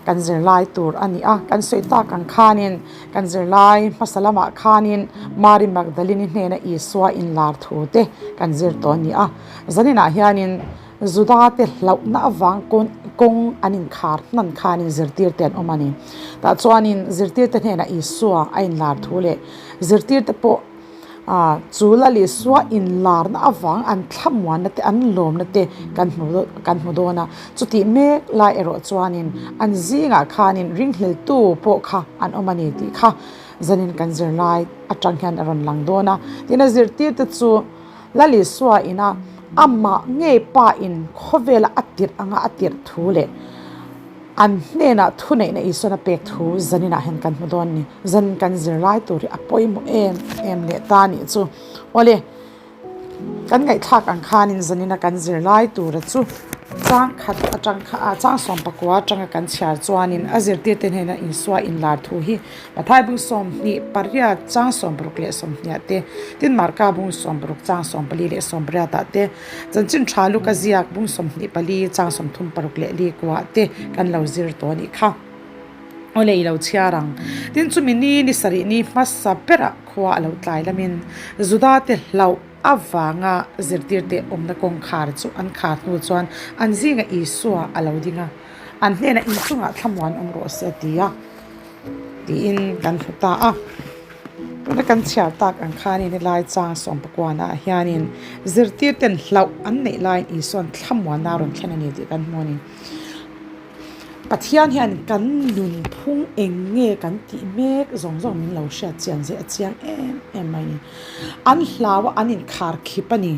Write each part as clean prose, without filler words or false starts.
kan zirlai tur a ni a. Kan sawi tak ang khanin kan zirlai hmasa lamah khanin Mary Magdalene-i hnena Isua inlar thu te kan zir tawh a ni a. Zaninah hianin Juda te hlauhna avang kawng an inkhar hnan khanin zirtirte an awm a ni. Tah chuanin zirtirte hnenah Isua a inlar thu leh zirtirte pawh Ah, chu Lal Isua inlarna avang an thlamuanna te, an lawmna te kan hmu kan hmu dawn a. Chutih mek lai erawh chuanin an zingah khanin ringhleltu pawh kha an awm a ni tih kha zanin kan zirlai atang hian a rawn lang dawn a. Tin, a zirtirte chu Lal Isua ina amah ngei pa in khawvela a tirh anga a tirh thu leh An hnenah thuneihna Isuan a pek thu zaninah hian kan hmu dawn ni. Zan kan zir lai tur hi a pawimawh em em leh ta nih chu. Awle, kan ngaihthlak ang khanin zanina kan zir lai tura chu chang khat atang kha a chang sawmpakua atanga kan chhiar chuanin a zirtirte hnena Isua inlar thu hi Mathai bung 28 chang 60 leh 20 te, tin Marka bung 60 chang 44 leh 18 ah te, Chanchin tha luka ziak bung 24 chang 36 leh li kuah te kan lo zir tawh a nih kha. Aw lei lo chhiar ang. Tin chumi ni ni sarih ni hmasa berah khua a lo tlai lamin Juda te hlauh avanga zirtirte awmna kawngkhar chu an khar hnu chuan an zingah Isua a lo ding a, an hnenah inchungah thlamuan awm rawh se a ti a. Tiin kan hmu ta a. Tuna kan chhiar tak ang khanin helai chang sawmpakuanah hianin zirtirten hlauh an neih laiin Isua'n thlamuanna a rawn thlen a ni tih kan hmu a ni. Pathian hian kan nunphung eng nge kan tih mek zawng zawng min lo hriat chian zeh a chiang em em mai a ni. An hlau a, an inkhar khip a ni.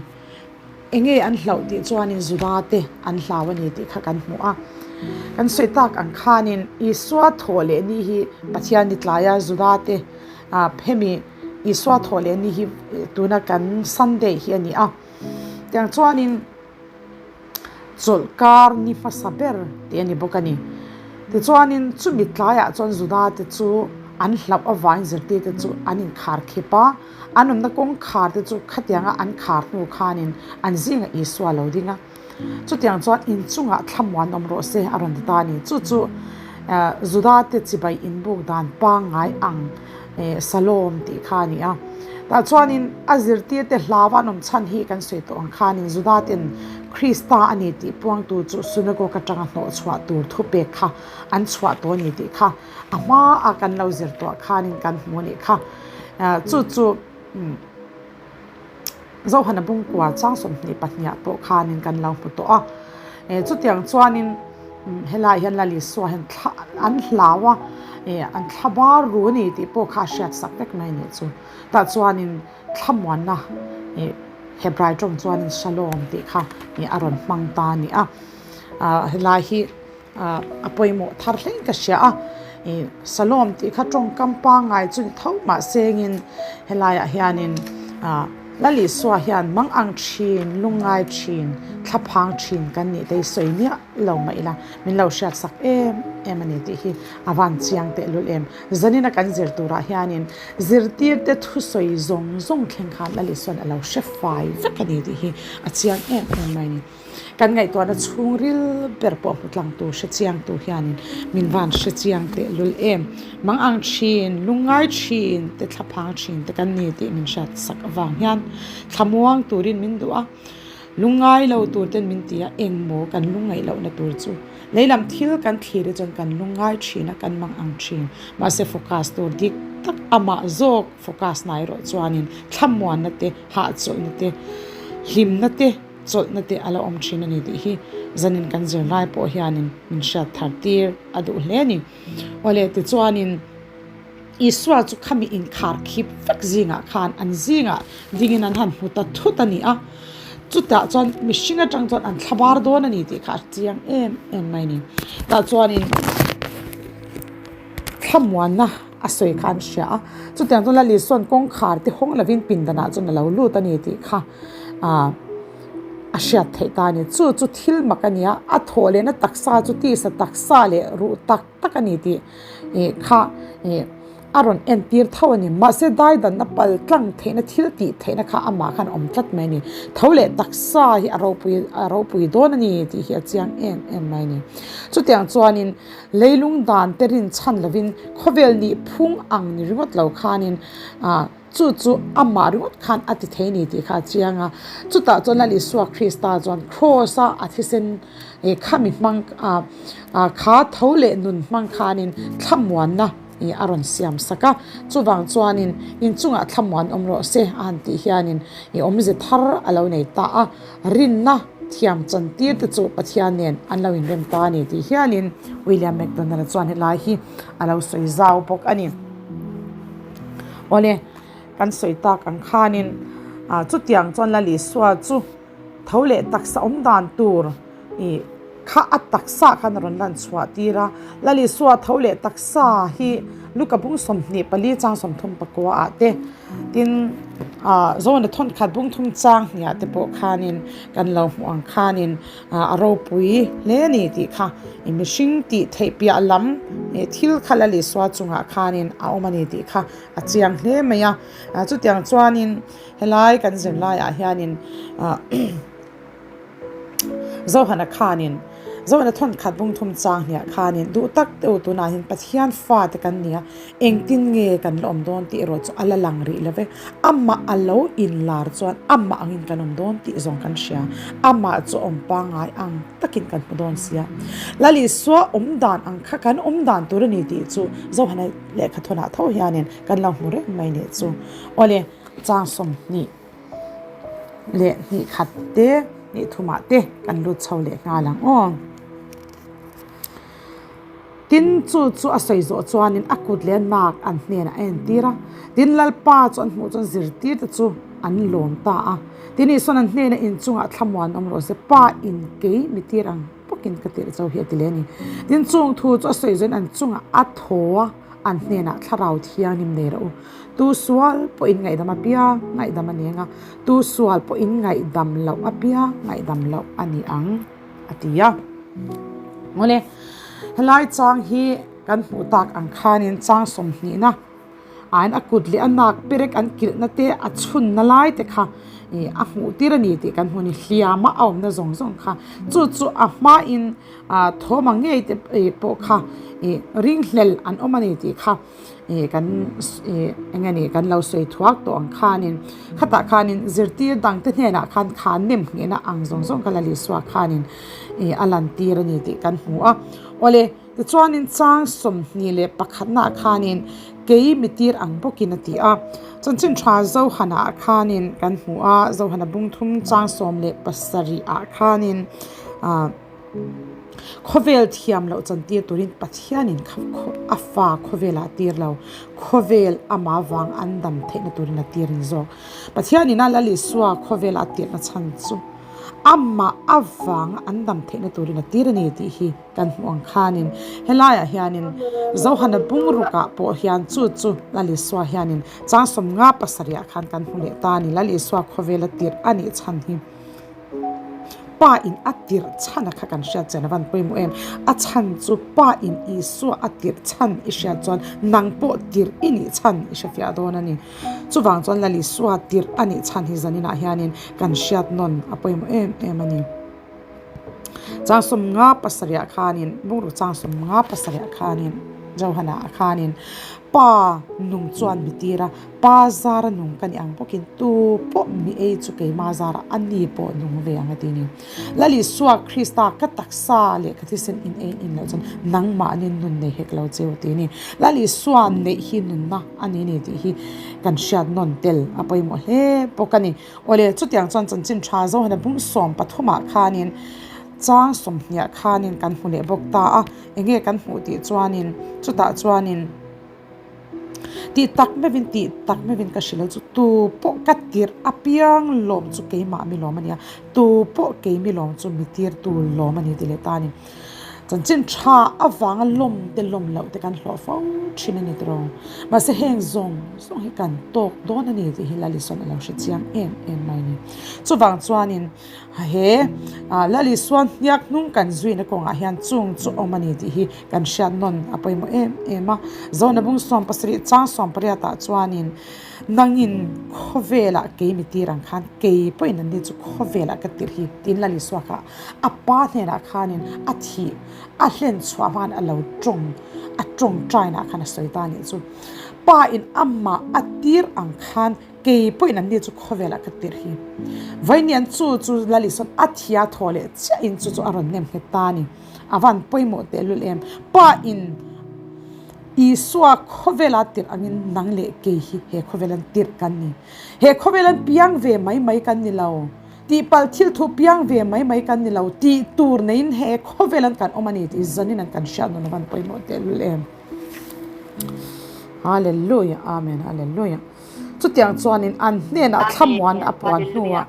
Eng nge an hlauh tih chuanin Juda te an hlau a ni tih kha kan hmu a. Kan sawi tak ang khanin Isua thawh leh ni hi Pathian ni tlaia Juda te hemi Isua thawh leh ni hi tuna kan Sunday hi a ni a. Tiang chuanin chawlhkar ni hmasa ber tih a ni bawk a ni. Tichuanin chumi tlaiah chuan Juda te chu an hlauh avangin zirtirte chu an inkhar khip a. An awmna kawngkhar te chu khatianga an khar hnu khanin an zingah Isua a lo ding a. Chutiang chuan inchungah thlamuan awm rawh se a rawn ti ta a ni. Chu chu Juda te chibai inbuk dan pangngai ang Salom tih kha a ni a. Tah chuanin a zirtirte hlauva an awm chhan hi kan sawi tawh ang khanin Juda ten Krista a ni tih puangtu chu synagogue atanga hnawh chhuah tur thupek kha an chhuah tawh a ni tih kha a hmaa kan lo zir tawh khanin kan hmu a nih kha. Chu chu Zohana bungkua chang 22 ah pawh khanin kan lo hmu tawh a. Chutiang chuanin helaiah hian Lal Isua hian thla an hlau a, an thla bar ru a ni tih pawh kha a hriat sak vek mai a nih chu. Tah chuanin thlamuanna Hebrai tawng chuanin Shalom tih kha a rawn hmang ta a ni a. Helai hi. A pawimawh thar hlein ka hria a, ih Salom tih kha tawngkam pangngai chu ni tho mah sengin helaiah hianin ah Lal Isua hian mang ang thin, lungngai thin, thlaphang thin kan nih te hi sawi miah lo mah ila min lo hriat sak em em a ni tih hi a van chiang tehlul em. Zanina kan zir turah hianin zirtirte thusawi zawng zawng thleng khan Lal Isua'n a lo hre fai vek a ni tih hi a chiang em em mai a ni. Kan ngaihtuahna chhungril ber pawh hmu tlang tur hre chiang tu hianin min van hre chiang teh lul em. Mang ang thin, lungngai thin te thlaphang thin te kan ni tih min hriat sak avang hian thlamuang turin min duh a, lungngai lo tur ten min ti a, engmaw kan lungngaih lohna tur chu leilam thil kan thlir hi chuan kan lungngai thin a, kan mang ang thin. Mahse focus tur dik tak amah zawk focus na erawh chuanin thlamuanna te, hahchawlhna te, hlimna te, Chawlhna te a la awm thin a ni tih hi zanin kan zirlai pawh hianin min hriat thar tir a duh hle a ni. Awle tichuanin Isua chu khami inkhar khip vek zingah khan an zingah dingin an han hmu ta thut a ni a, chutah chuan mihring atang chuan an thlabar dawn a ni tih kha a chiang em em mai a ni. Tah chuanin thlamuanna a sawi kha an hria a, chutiang chuan Lal Isua'n kawngkhar te hawng lovin pindanah chuan a lo lut a ni tih kha ah a hriat theih ta a ni. Chu chu thil mak a ni a, a thawh lehna taksa chu tisa taksa leh ruh tak tak a ni tih ih kha ih. a rawn entir tho a ni. Mahse daidanna pal tlang theihna thil tih theihna kha amah khan a awm tlat mai a ni. Tho leh taksa hi a ropui a ropui dawn a ni tih hi a chiang em em mai a ni. Chutiang chuanin leilung dan te rin chhan lovin khawvel nih phung ang ni ringawt lo khanin ah chu chu amah ringawt khan a ti thei a ni tih kha a chiang a. Chutah chuan Lal Isua Krista chuan Kraws a a thisen eh khami hmang ah ah kha tho leh nun hmang khanin thlamuanna ih a rawn siam sak a. Chuvang chuanin inchungah thlamuan awm rawh se a han tih hianin ih awmze thar a lo nei ta a. Rinna thiam chantir te chu Pathian nen an lo inrem ta a ni tih hialin William McDonald-a chuan helai hi a lo sawi zau bawk a ni. Awle, kan sawi tak ang khanin ah chutiang chuan Lal Isua chu tho leh taksa awm dan tur ih kha a taksa khan a rawn lan chhuah tir a. Lal Isua tho leh taksa hi Luka bung 24 chang 34 ah te tin ah Zawna thawnkhat bung thum chang hniah te pawh khanin kan lo hmuh ang khanin ah a ropui hle a ni tih kha ih mihring tih theih piah lam ih thil kha Lal Isua chungah khanin a awm a ni tih kha a chiang hle mai a. Ah chutiang chuanin helai kan zirlaiah hianin ah Zohana khanin, Zohana thawnkhat bung thum chang hniah khanin duh tak te u tunah hian Pathian fa te kan ni a, engtin nge kan la awm dawn tih erawh chu a la lang rih lo ve. Amah a lo inlar chuan amah angin kan awm dawn tih zawng kan hria. Amah chu awm pangngai ang takin kan hmu dawn sia. Lal Isua awm dan ang kha kan awm dan tur a ni tih chu Zohana lehkha thawnah tho hianin kan lo hmu reng mai nih chu. Awle, chang 20. Leh hnih khat te hnih thumah te kan lut chho leh nghal ang aw. Tin chu chu a sawi zawh chuanin a kut leh a nak an hnenah a entir a, tin Lalpa chu an hmuh chuan zirtir te chu an lawm ta a. Tin Isuan an hnenah inchungah thlamuan awm rawh se, Pa in kei mi tir ang bawkin ka tirh zo hi a ti leh a ni. Tin chung thu chu a sawi zawhin an chungah a thaw a, an hnenah thlarau thianghlim nei rawh u. Tu sual pawh in ngaihdam apiang ngaihdam a ni ang a, tu sual pawh in ngaihdam loh apiang ngaihdam loh a ni ang, a ti a. Awle, helai chang hi kan hmuh tak ang khanin chang sawmhnihna ain a kut leh a nak perek an kilhna te a chhunna lai te kha ih a hmuh tir a ni tih kan hmu a ni. Hliama a awmna zawng zawng kha chu chu a hmain ah thawm ang ngei te pawh kha ih ringhlel an awm a ni tih kha. Ih kan ih eng nge ni kan lo sawi thuak tawh ang khanin khatah khanin zirtir dang te hnenah khan khan nem nghehna ang zawng zawng kha Lal Isua khanin ih a lan tir a ni tih kan hmu a. Awle tichuanin chang 21 ah khanin kei mi tir ang bawkin a ti a. Chanchin tha Zohana ah khanin kan hmu a, Zohana bung thum chang 17 ah khanin ah. Khawvel thiam loh chantir turin Pathianin a fa khawvelah a tir lo. Khawvel ama vang an dam theihna turin a tir ni zawk. Pathianin a Lal Isua khawvela a tirhna chhan chu amah avanga an dam theihna turin a tir a ni tih hi kan hmuh ang khanin helaiah hianin Zohana bungrukah pawh hian chu chu Lal Isua hianin chang 57 ah khan kan hmu leh ta a ni. Lal Isua khawvela tirh a nih chhan hi. Pa in a tirh chhan a kha kan hriat chian a van pawimawh em? A chhan chu pa in Isua a tirh chhan i hriat chuan nang pawh tirh i nih chhan i hre fiah dawn a ni. Chuvang chuan Lal Isua tirh a nih chhan hi zaninah hianin kan hriat nawn a pawimawh em em a ni. Chang 57 ah khanin, bungraw chang 57 ah khanin, Johana ah khanin Pa nung chuan mi tir a, Pa zara nung ka ni ang bawkin tu pawh mi ei chu keima zara a ni pawh nung ve ang a ti ni. Lal Isua Krista ka taksa leh ka thisen in ei in loh chuan nangmahni nun nei hek lo cheu ti ni. Lal Isua neih hi nunna a ni ni tih hi kan hriat nawn tel a pawimawh hle bawk a ni. Awle, chutiang chuan chanchin tha Zohana bung 13 ah khanin chang 20 ah khanin kan hmu leh bawk ta a, enge kan hmuh tih chuanin chutah chuanin, Tih tak meuhin tih tak meuhin ka hrilh chu tu pawh ka tirh apiang lawm chu keimah mi lawm a nia, tu pawh keimi lawm chu mi tirtu lawm a ni tih leh ta a ni. Chanchin tha avanga lawm te lawm loh te kan hlawh fo thin a ni tiraw. Mahse heng zawng zawng hi kan tawk dawn a ni tih hi Lal Isuan a lo hre chiang em em mai a ni. Chuvang chuanin. He Lal Isua hniak hnung kan zuina kawngah hian chung chu awm a ni tih hi kan hriat nawn a pawimawh em em a. Zona bung 70 chang 18 ah chuanin nangin khawvelah kei mi tir ang khan kei pawhin an ni chu khawvelah ka tirh hi tiin Lal Isua kha a pa hnenah khanin a thih a hlen chhuah hmain a lo tawng a tawngtainah khan a sawi ta a nih chu. Pa in amah a tir ang khan Kei pawhin an ni chu khawvelah ka tirh hi. Vainian chu chu Lalisawn a thia thaw leh chiahin chu chu a rawn nem nghet ta a ni. A van pawimawh tehlul em. Pa in Isua khawvela tirh angin nang leh kei hi he khawvelan tirh kan ni. He khawvelan piang ve mai mai kan ni lo. Tihpalh thil thu piang ve mai mai kan ni lo. Tih tur neiin he khawvelan kan awm a ni tih zanin an kan hriat nun a van pawimawh tehlul em. Hallelujah Amen Hallelujah. Chutiang chuanin an hnenah thlamuan a puan hnuah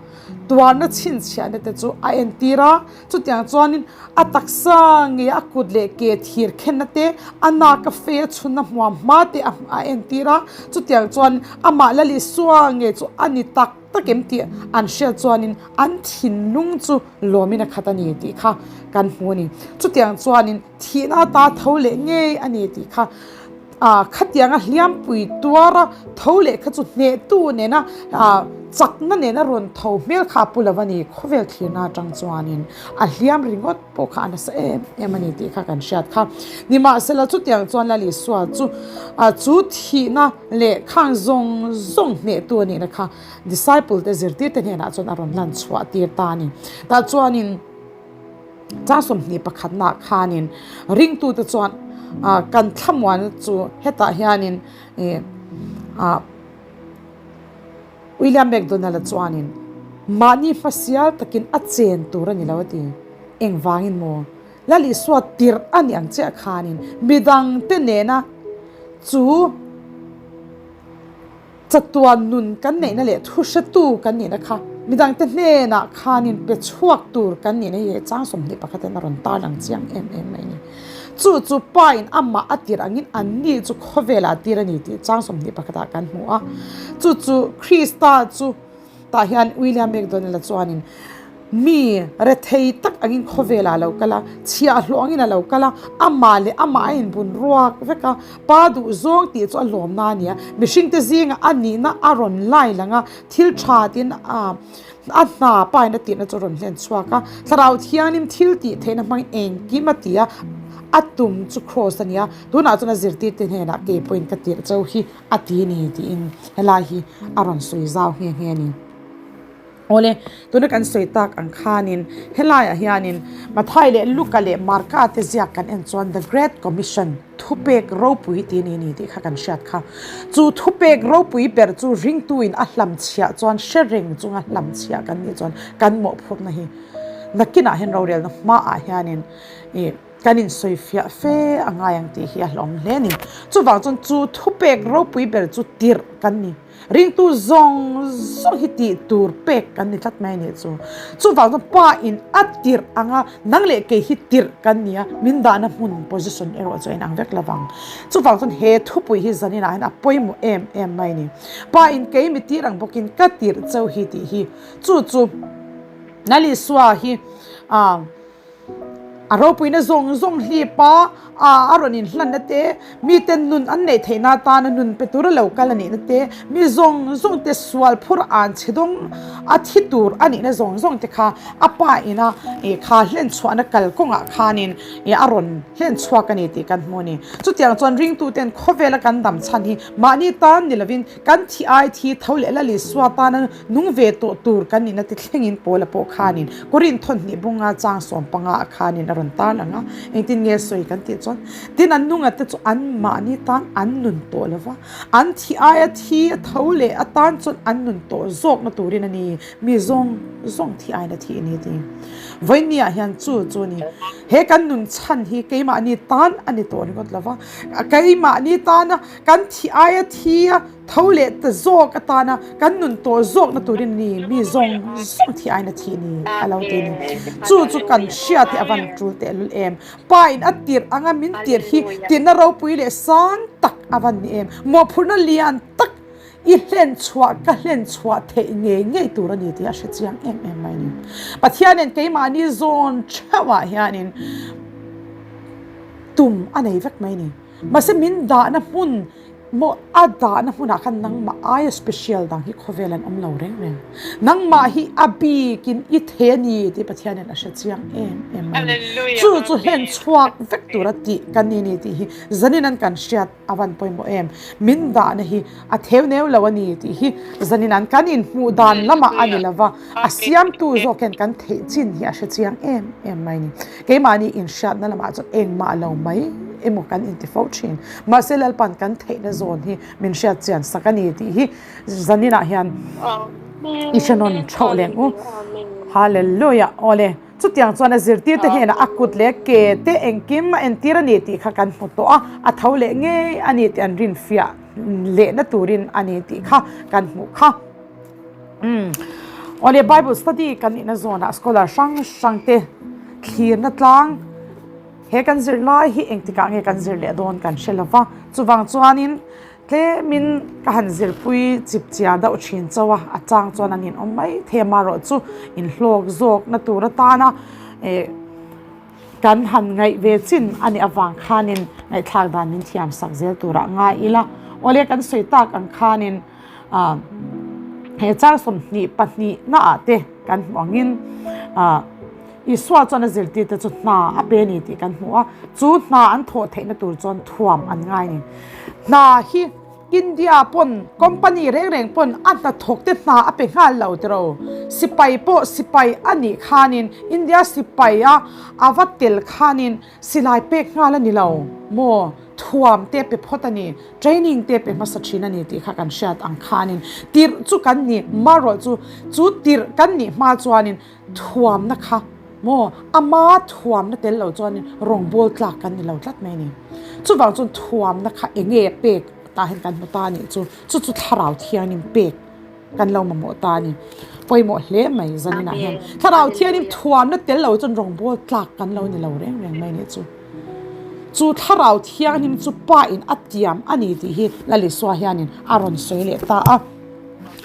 tuarna chhinchhiahna te chu a entir a, chutiang chuanin a taksa nge a kut leh ke thir khenna te, a nak a fei a chhunna hmuam hma te a entir a, chutiang chuan amah Lal Isua nge chu a ni tak tak em tih an hriat chuanin an thinlung chu lawmin a khat a ni tih kha kan hmu a ni. Chutiang chuanin thihna ata tho leh ngei a ni tih kha. Ah khatianga hliampui tuara tho leh kha chu hnehtu nena ah chakna nena rawn tho hmel kha a pu lo a ni. Khawvel thlirna atang chuanin a hliam ringawt pawh kha a nasa em em a ni tih kha kan hriat kha. Nimahsela chutiang chuan Lal Isua chu ah chu thihna leh khang zawng zawng hnehtu a nihna kha disciple te zirtirte hnenah chuan a rawn lan chhuah tir ta a ni. Tah chuanin. Chang 21 nak khanin ringtute chuan kan thlamuan chu hetah hianin William McDonald-a chuanin mahni hmasial takin a chen tur a ni lo a ti. Engvangin maw? Lal Isua tirh a nih ang chiah khanin midangte nena chu Chatuan nun kan neihna leh thuhretu kan nihna kha midangte hnenah khanin pe chhuak tur kan nihna hi chang 21 in a rawn tarlang chiang em em mai a ni. Chu chu pa in amah a tirh angin anni chu khawvelah a tir a ni tih chang 21 ah kan hmu a. Chu chu Krista chu Tah hian William McDonald-a chuanin, Mi rethei tak angin khawvelah a lo kal a, chhiahhlawh angin a lo kal a, amah leh amah a inbun ruak vek a, pa duh zawng tih chu a lawmna a ni a, mihringte zingah a nihna a rawn lai lang a, thil tha tiin a a hna pain a tihna chu a rawn hlen chhuak a, Thlarau Thianghlim thil tih theihna hmangin engkim a ti a, a tum chu Kraws a ni a, tunah chuan a zirtirte hnenah kei pawhin ka tirh chauh hi. A ti ni tiin helai hi a rawn sawi zau nghe nghe a ni. Awle, tuna kan sawi tak ang khanin helaiah hianin Mathai leh Luka leh Marka te ziak kan en chuan The Great Commission, thupek ropui tih a ni ni tih kha kan hriat kha. Chu thupek ropui ber chu ringtuin a hlamchhiah chuan hre reng chunga hlamchhiah kan nih chuan kan mawhphurhna hi nakinah hian rorelna hmaah hianin ih Kan insawifiah fe a ngai ang tih hi a hlawm hle a ni. Chuvang chuan chu thupek ropui ber chu tirh kan ni. Ringtu zawng zawng hi tih tur pek kan ni tlat mai a nih chu. Chuvang chuan pa in a tirh anga nang leh kei hi tirh kan ni a, min dahna hmun position erawh chu a inang vek lo vang. Chuvang chuan he thupui hi zaninah hian a pawimawh em em mai a ni. Pa in kei mi tir ang bawkin ka tirh chauh hi tih hi chu chu Nalisua hi ah. A ropuina zawng zawng hlip a, a rawn inhlanna te, mite nun an neih theihna atana nun pe tura lo kal a nihna te, mi zawng zawng te sual phur an chhe dawng a thi tur a nihna zawng zawng te kha a pa ina ih kha hlen chhuahna kalkawngah khanin ih a rawn hlen chhuak a ni tih kan hmu a ni. Chutiang chuan ringtuten khawvela kan dam chhan hi mahni tan ni lovin kan thi ai thi tho leh Lal Isua tana Nung ve tawh tur kan nihna ti thlengin Paula pawh khanin Korin thawnhnih bunga chang 15 ah khanin a rawn tarlang a, engtin nge sawi kan tih chuan, tin an nunga te chu an mahni tan an nun tawh lo va, an thi aia thi a tho leh atan chuan an nun tawh zawkna turin a ni, mi zawng zawng thi aiin a thih a ni ti. Vawinia hian chu chu a ni, he kan nun chhan hi keimahni tan a ni tawh ringawt lo va, keimahni tana kan thi aia thi a, Tho leh ta zawk atana kan nun tawh zawkna turin ni mi zawng zawng thi aiin a thih ni a lo ti ni. Chu chu kan hriat hi a van tul tehlul em. Pa in a tirh anga min tirh hi tirhna ropui leh sang tak a van ni em. Mawhphurhna lian tak I hlen chhuah ka hlen chhuah theih ngei ngei tur a ni tih a hre chiang em em mai a ni. Pathianin keimahni zawn theuhah hianin tum a nei vek mai a ni. Mahse min dahna hmun maw a dahna hmunah khan nangmah aia special dang hi khawvel an awm lo reng reng. Nangmah hi a bikin i thei a ni tih Pathianin a hre chiang em em mai a ni. Chu chu hlen chhuak vek tura tih kan ni a ni tih hi zanin an kan hriat A van pawimawh em? Min dahna hi a theu neu lo a ni tih hi zanin an kan inhmuh dan lamah a ni lova, a siamtu zawk hian kan theih chin hi a hre chiang em em mai a ni. Keimahni inhriatna lamah chuan engmah lo mai emaw kan inti fo thin. Mahse Lalpa'n kan theihna zawn hi min hriat chian sak a ni tih hi zaninah hian i hre nawn thauh leng u. Hallelujah! Awle. Chutiang chuan a zirtirte hnenah a kut leh ke te engkim a entir a ni tih kha kan hmu tawh a, a tho leh ngei a ni tih an rinfiah lehna turin a ni tih kha kan hmuh kha. Umm. Awle Bible study kan nihna zawnah scholar hrang hrang te thlirna tlang he kan zir lai hi engtikah nge kan zir leh dawn kan hre lova, chuvang chuanin Tlemin ka han zirpui chip chiar deuh thin chauh a, a chang chuan an inawm mai thei a, marawh chu inhlawk zawkna tur atana eh kan han ngaih ve chin a nih avang khanin ngaihthlak dan min thiam sak zel turah ngai ila. Awle kan sawi tak ang khanin ah he char 22 naah te kan hmuh angin ah Isua chuan a zirtirte chu hna a pe a ni tih kan hmu a, chu hna an thawh theihna tur chuan thuam an ngai a ni. Hna hi India pawn company reng reng pawn a hnathawk te hna a pe nghal lo tiro. Sipai pawh sipai a nih khanin India sipai a a va tel khanin silai pek nghal a ni lo maw? Thuam te pe phawt a ni, training te pe hmasa thin a ni tih kha kan hriat ang khanin tirh chu kan ni, marawh chu chu tirh kan nih hma chuanin Thuamna kha maw? Ama thuamna tel lo chuanin rawngbâwl tlâk kan ni lo tlat mai a ni. Chuvang chuan thuamna kha eng nge pêk tah hian kan hmu ta a nih chu, chu chu Thlarau Thiangin pêk kan lo mamawh ta a ni. Pawimawh hle mai zaninah hian Thlarau Thiangin thuamna tel lo chuan rawngbâwl tlâk kan lo ni lo reng reng mai a nih chu. Chu Thlarau Thianghlim chu Pa in a tiam a ni tih hi Lal Isua hianin a rawn sawi leh ta a.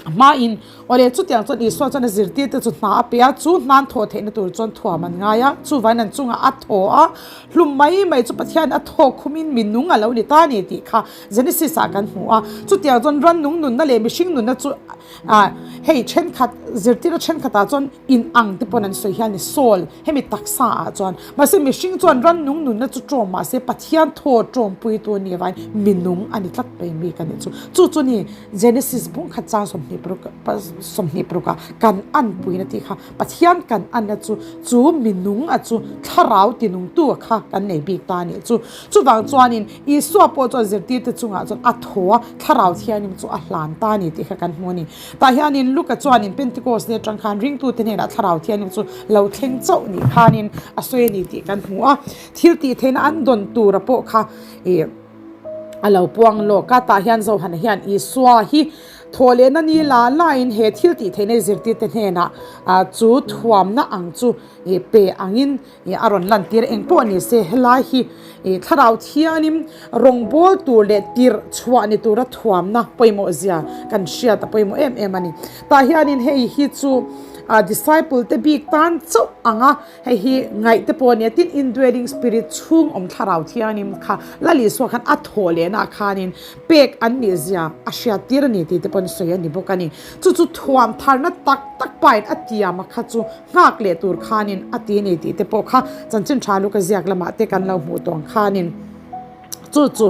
A hmain Awle, chutiang chuan Isua chuan a zirtirte chu hna a pe a, chu hnan thawh theihna tur chuan thuam an ngai a, chuvain an chungah a thaw a, hlum mai mai chu Pathian a thaw khumin mi nung a lo ni ta a ni tih kha Genesis ah kan hmu a. Chutiang chuan rannung nunna leh mihring nunna chu ah hei thenkhat zirtirna thenkhatah chuan in ang te pawn an sawi hian ni soul hemi taksa ah chuan mahse mihring chuan rannung nunna chu tawm mahse Pathian thaw tawmpuitu a nih avangin mi nung a ni tlat mai mi ka nih chu. Chu chu ni Genesis bungkhat chang 26 26 ah kan anpuina tih kha Pathian kan anna chu chu minung a chu thlarau tinungtu a kha kan nei bik ta a nih chu. Chuvang chuanin Isua pawh chuan zirtirte chungah chuan a thaw a, thlarau thianghlim chu a hlan ta a ni tih kha kan hmu a ni. Tah hianin Luka chuanin Pentecost ni atang khan ringtute hnenah thlarau thianghlim chu lo thleng chauh nih khanin a sawi a ni tih kan hmu a. Thil tih theihna an dawn tura pawh kha ih. A lo puang lawk a, tah hian Johana hian Isua hi thawhlehna ni la laiin he thil tih theihna zirtirte hnenah chu thuamna ang chu pe angin a rawn lantir. Eng pawh ni se helai hi Thlarau Thiangin rawngbâwl tur leh tirh chhuah ni tura thuamna pawimawh zia kan hriat a pawimawh em em a ni. Tah hianin hei hi chu disciple te bik tan chauh anga Hei hi ngaih te pawh a nia, tin indwelling spirit chhung awm thlarau thiangin kha Lal Isua khan a thawh lehna ah khanin pek an nih zia a hriat tir a ni tih te pawhin sawi a ni bawk a ni. Chu chu thuam tharna tak tak pain a tiam a kha chu nghak leh tur khanin a ti a ni tih te pawh kha chanchin tha luka ziak lamah te kan lo hmuh tawh ang khanin chu chu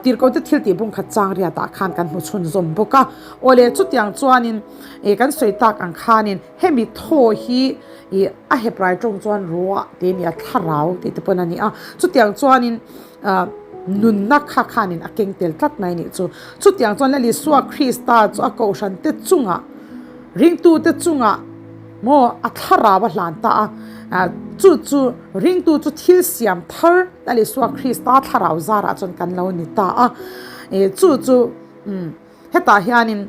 tirhkoh te thil tih bung khat chang riat ah khan kan hmu chhunzawm bawk a. Awle chutiang chuanin kan sawi tak ang khanin Hemi thaw hi ih a Hebrai tawng chuan ruah tih a ni a, thlarau tih te pawn a ni a. Chutiang chuanin ah nunna kha khanin a keng tel tlat mai a nih chu. Chutiang chuan Lal Isua Krista chu a kohhran te chungah, ringtu te chungah maw a thlarau a hlan ta a. Ah chu chu ringtu chu thil siam thar Lal Isua Krista thlarau zarah chuan kan lo ni ta a. Ih chu chu umm. Hetah hianin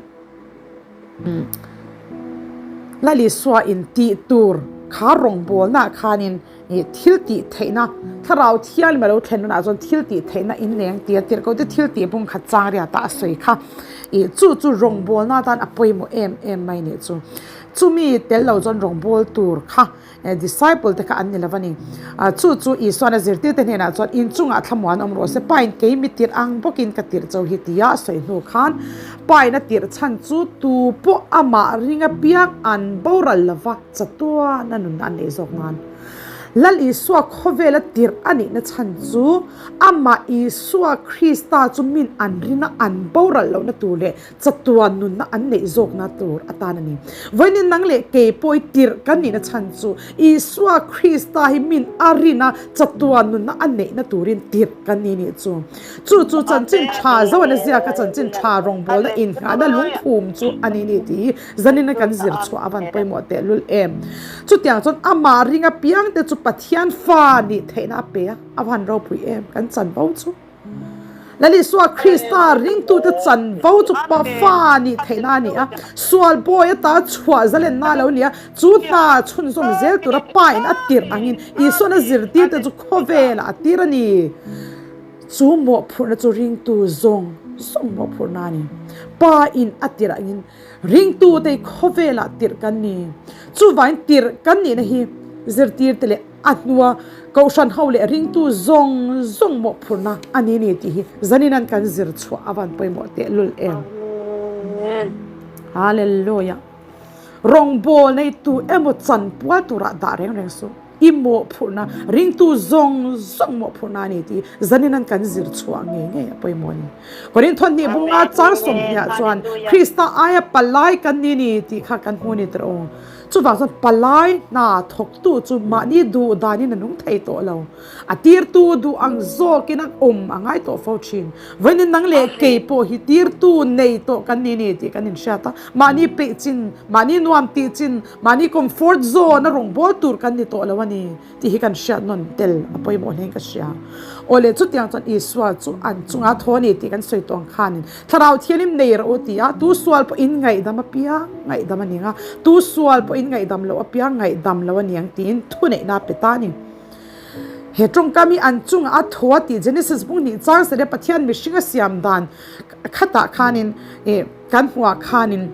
Lal Isua in tih tur Kha rawngbawlnaah khanin ih thil tih theihna thlarau thianghlim a lo thlen hunah chuan thil tih theihna in leng tia tirhkoh te thil tih bung khat chang riat ah a sawi kha ih chu chu rawngbawlna atan a pawimawh em em mai nih chu. Chumi tel lo chuan rawngbâwl tur kha disciple te kha an ni lo a ni. Chu chu Isuan a zirtirte hnenah chuan inchungah thlamuan awm rawh se, Pain kei mi tirh ang bawkin ka tirh cho hi tia a sawi hnu khan Pain a tirh chhan chu tu pawh amah ring apiang an boral lova chatuan a nun an neih zawk nan. Lal Isua khawvela tirh a nihna chhan chu amah Isua Krista chu min an ringa an boral lohna tur leh Chatuan nunna an neih zawkna tur atan a ni. Vawiin nang leh kei pawh i tirh kan nihna chhan chu Isua Krista hi min a rin a, chatuan nunna a neihna turin tirh kan ni nih chu. Chu chu chanchin tha Zohana ziaka chanchin tha rawngbawlna inngahna lungphum chu a ni ni tih hi zanina kan zir chhuah a van pawimawh tehlul em. Chutiang chuan amah ring apiangte chu Pathian fa nih theihna a pe a, a van ropui em kan chanvo chu. Lal Isua Krista ringtute chanvo chu fa nih theihna a ni a, sual bawi ata chhuah zalenna a lo ni a, chu hna chhunzawm zel tura Pa in a tirh angin Isuan a zirtirte chu khawvelah a tir a ni. Chu mawhphurhna chu ringtu zawng zawng mawhphurhna a ni. Pa in a tirh angin ringtute hi khawvelah tirh kan ni. Chuvain tirh kan nihna hi zirtirte leh A hnua Kohhran ho leh ringtu zawng zawng mawhphurhna a ni ni tih hi zanin an kan zir chhuah a van pawimawh tehlul em. Hallelujah. Rawngbâwl neitu emaw chanpual turah dah reng reng suh. I mawhphurhna, ringtu zawng zawng mawhphurhna a ni tih zanin an kan zir chhuah ngei ngei a pawimawh a ni. Korinth hnih bunga chang sawmhniah chuan Krista aia palai kan ni ni tih kha kan hmu a ni tawh aw. Chuvang chuan palai hna thawktu chu mahni duh danin a nung thei tawh lo. A tirtu duh ang zawkin a awm a ngai tawh fo thin. Vawiin nang leh kei pawh hi tirtu nei tawh kan ni ni tih kan inhriat a. Mahni peih chin, mahni nuam tih chin, mahni comfort zone a rawngbâwl tur kan ni tawh lo a ni. Tih hi kan hriat nawn tel a pawimawh hlein ka hria. Aw le, chutiang chuan Isua chu an chunga thaw a ni tih kan sawi tawh ang khanin Thlarau Thianghlim nei rawh u ti a, tu sual pawh in ngaihdam apiang ngaihdam a ni ang a, tu sual pawh in ngaihdam loh apiang ngaihdam loh a ni ang tiin thuneihna a pe ta a ni. He tawngkam hi an chungah a thaw a tih Genesis bung hnih chang sele Pathian mihring a siam dan khatah khanin ih kan hmuhah khanin,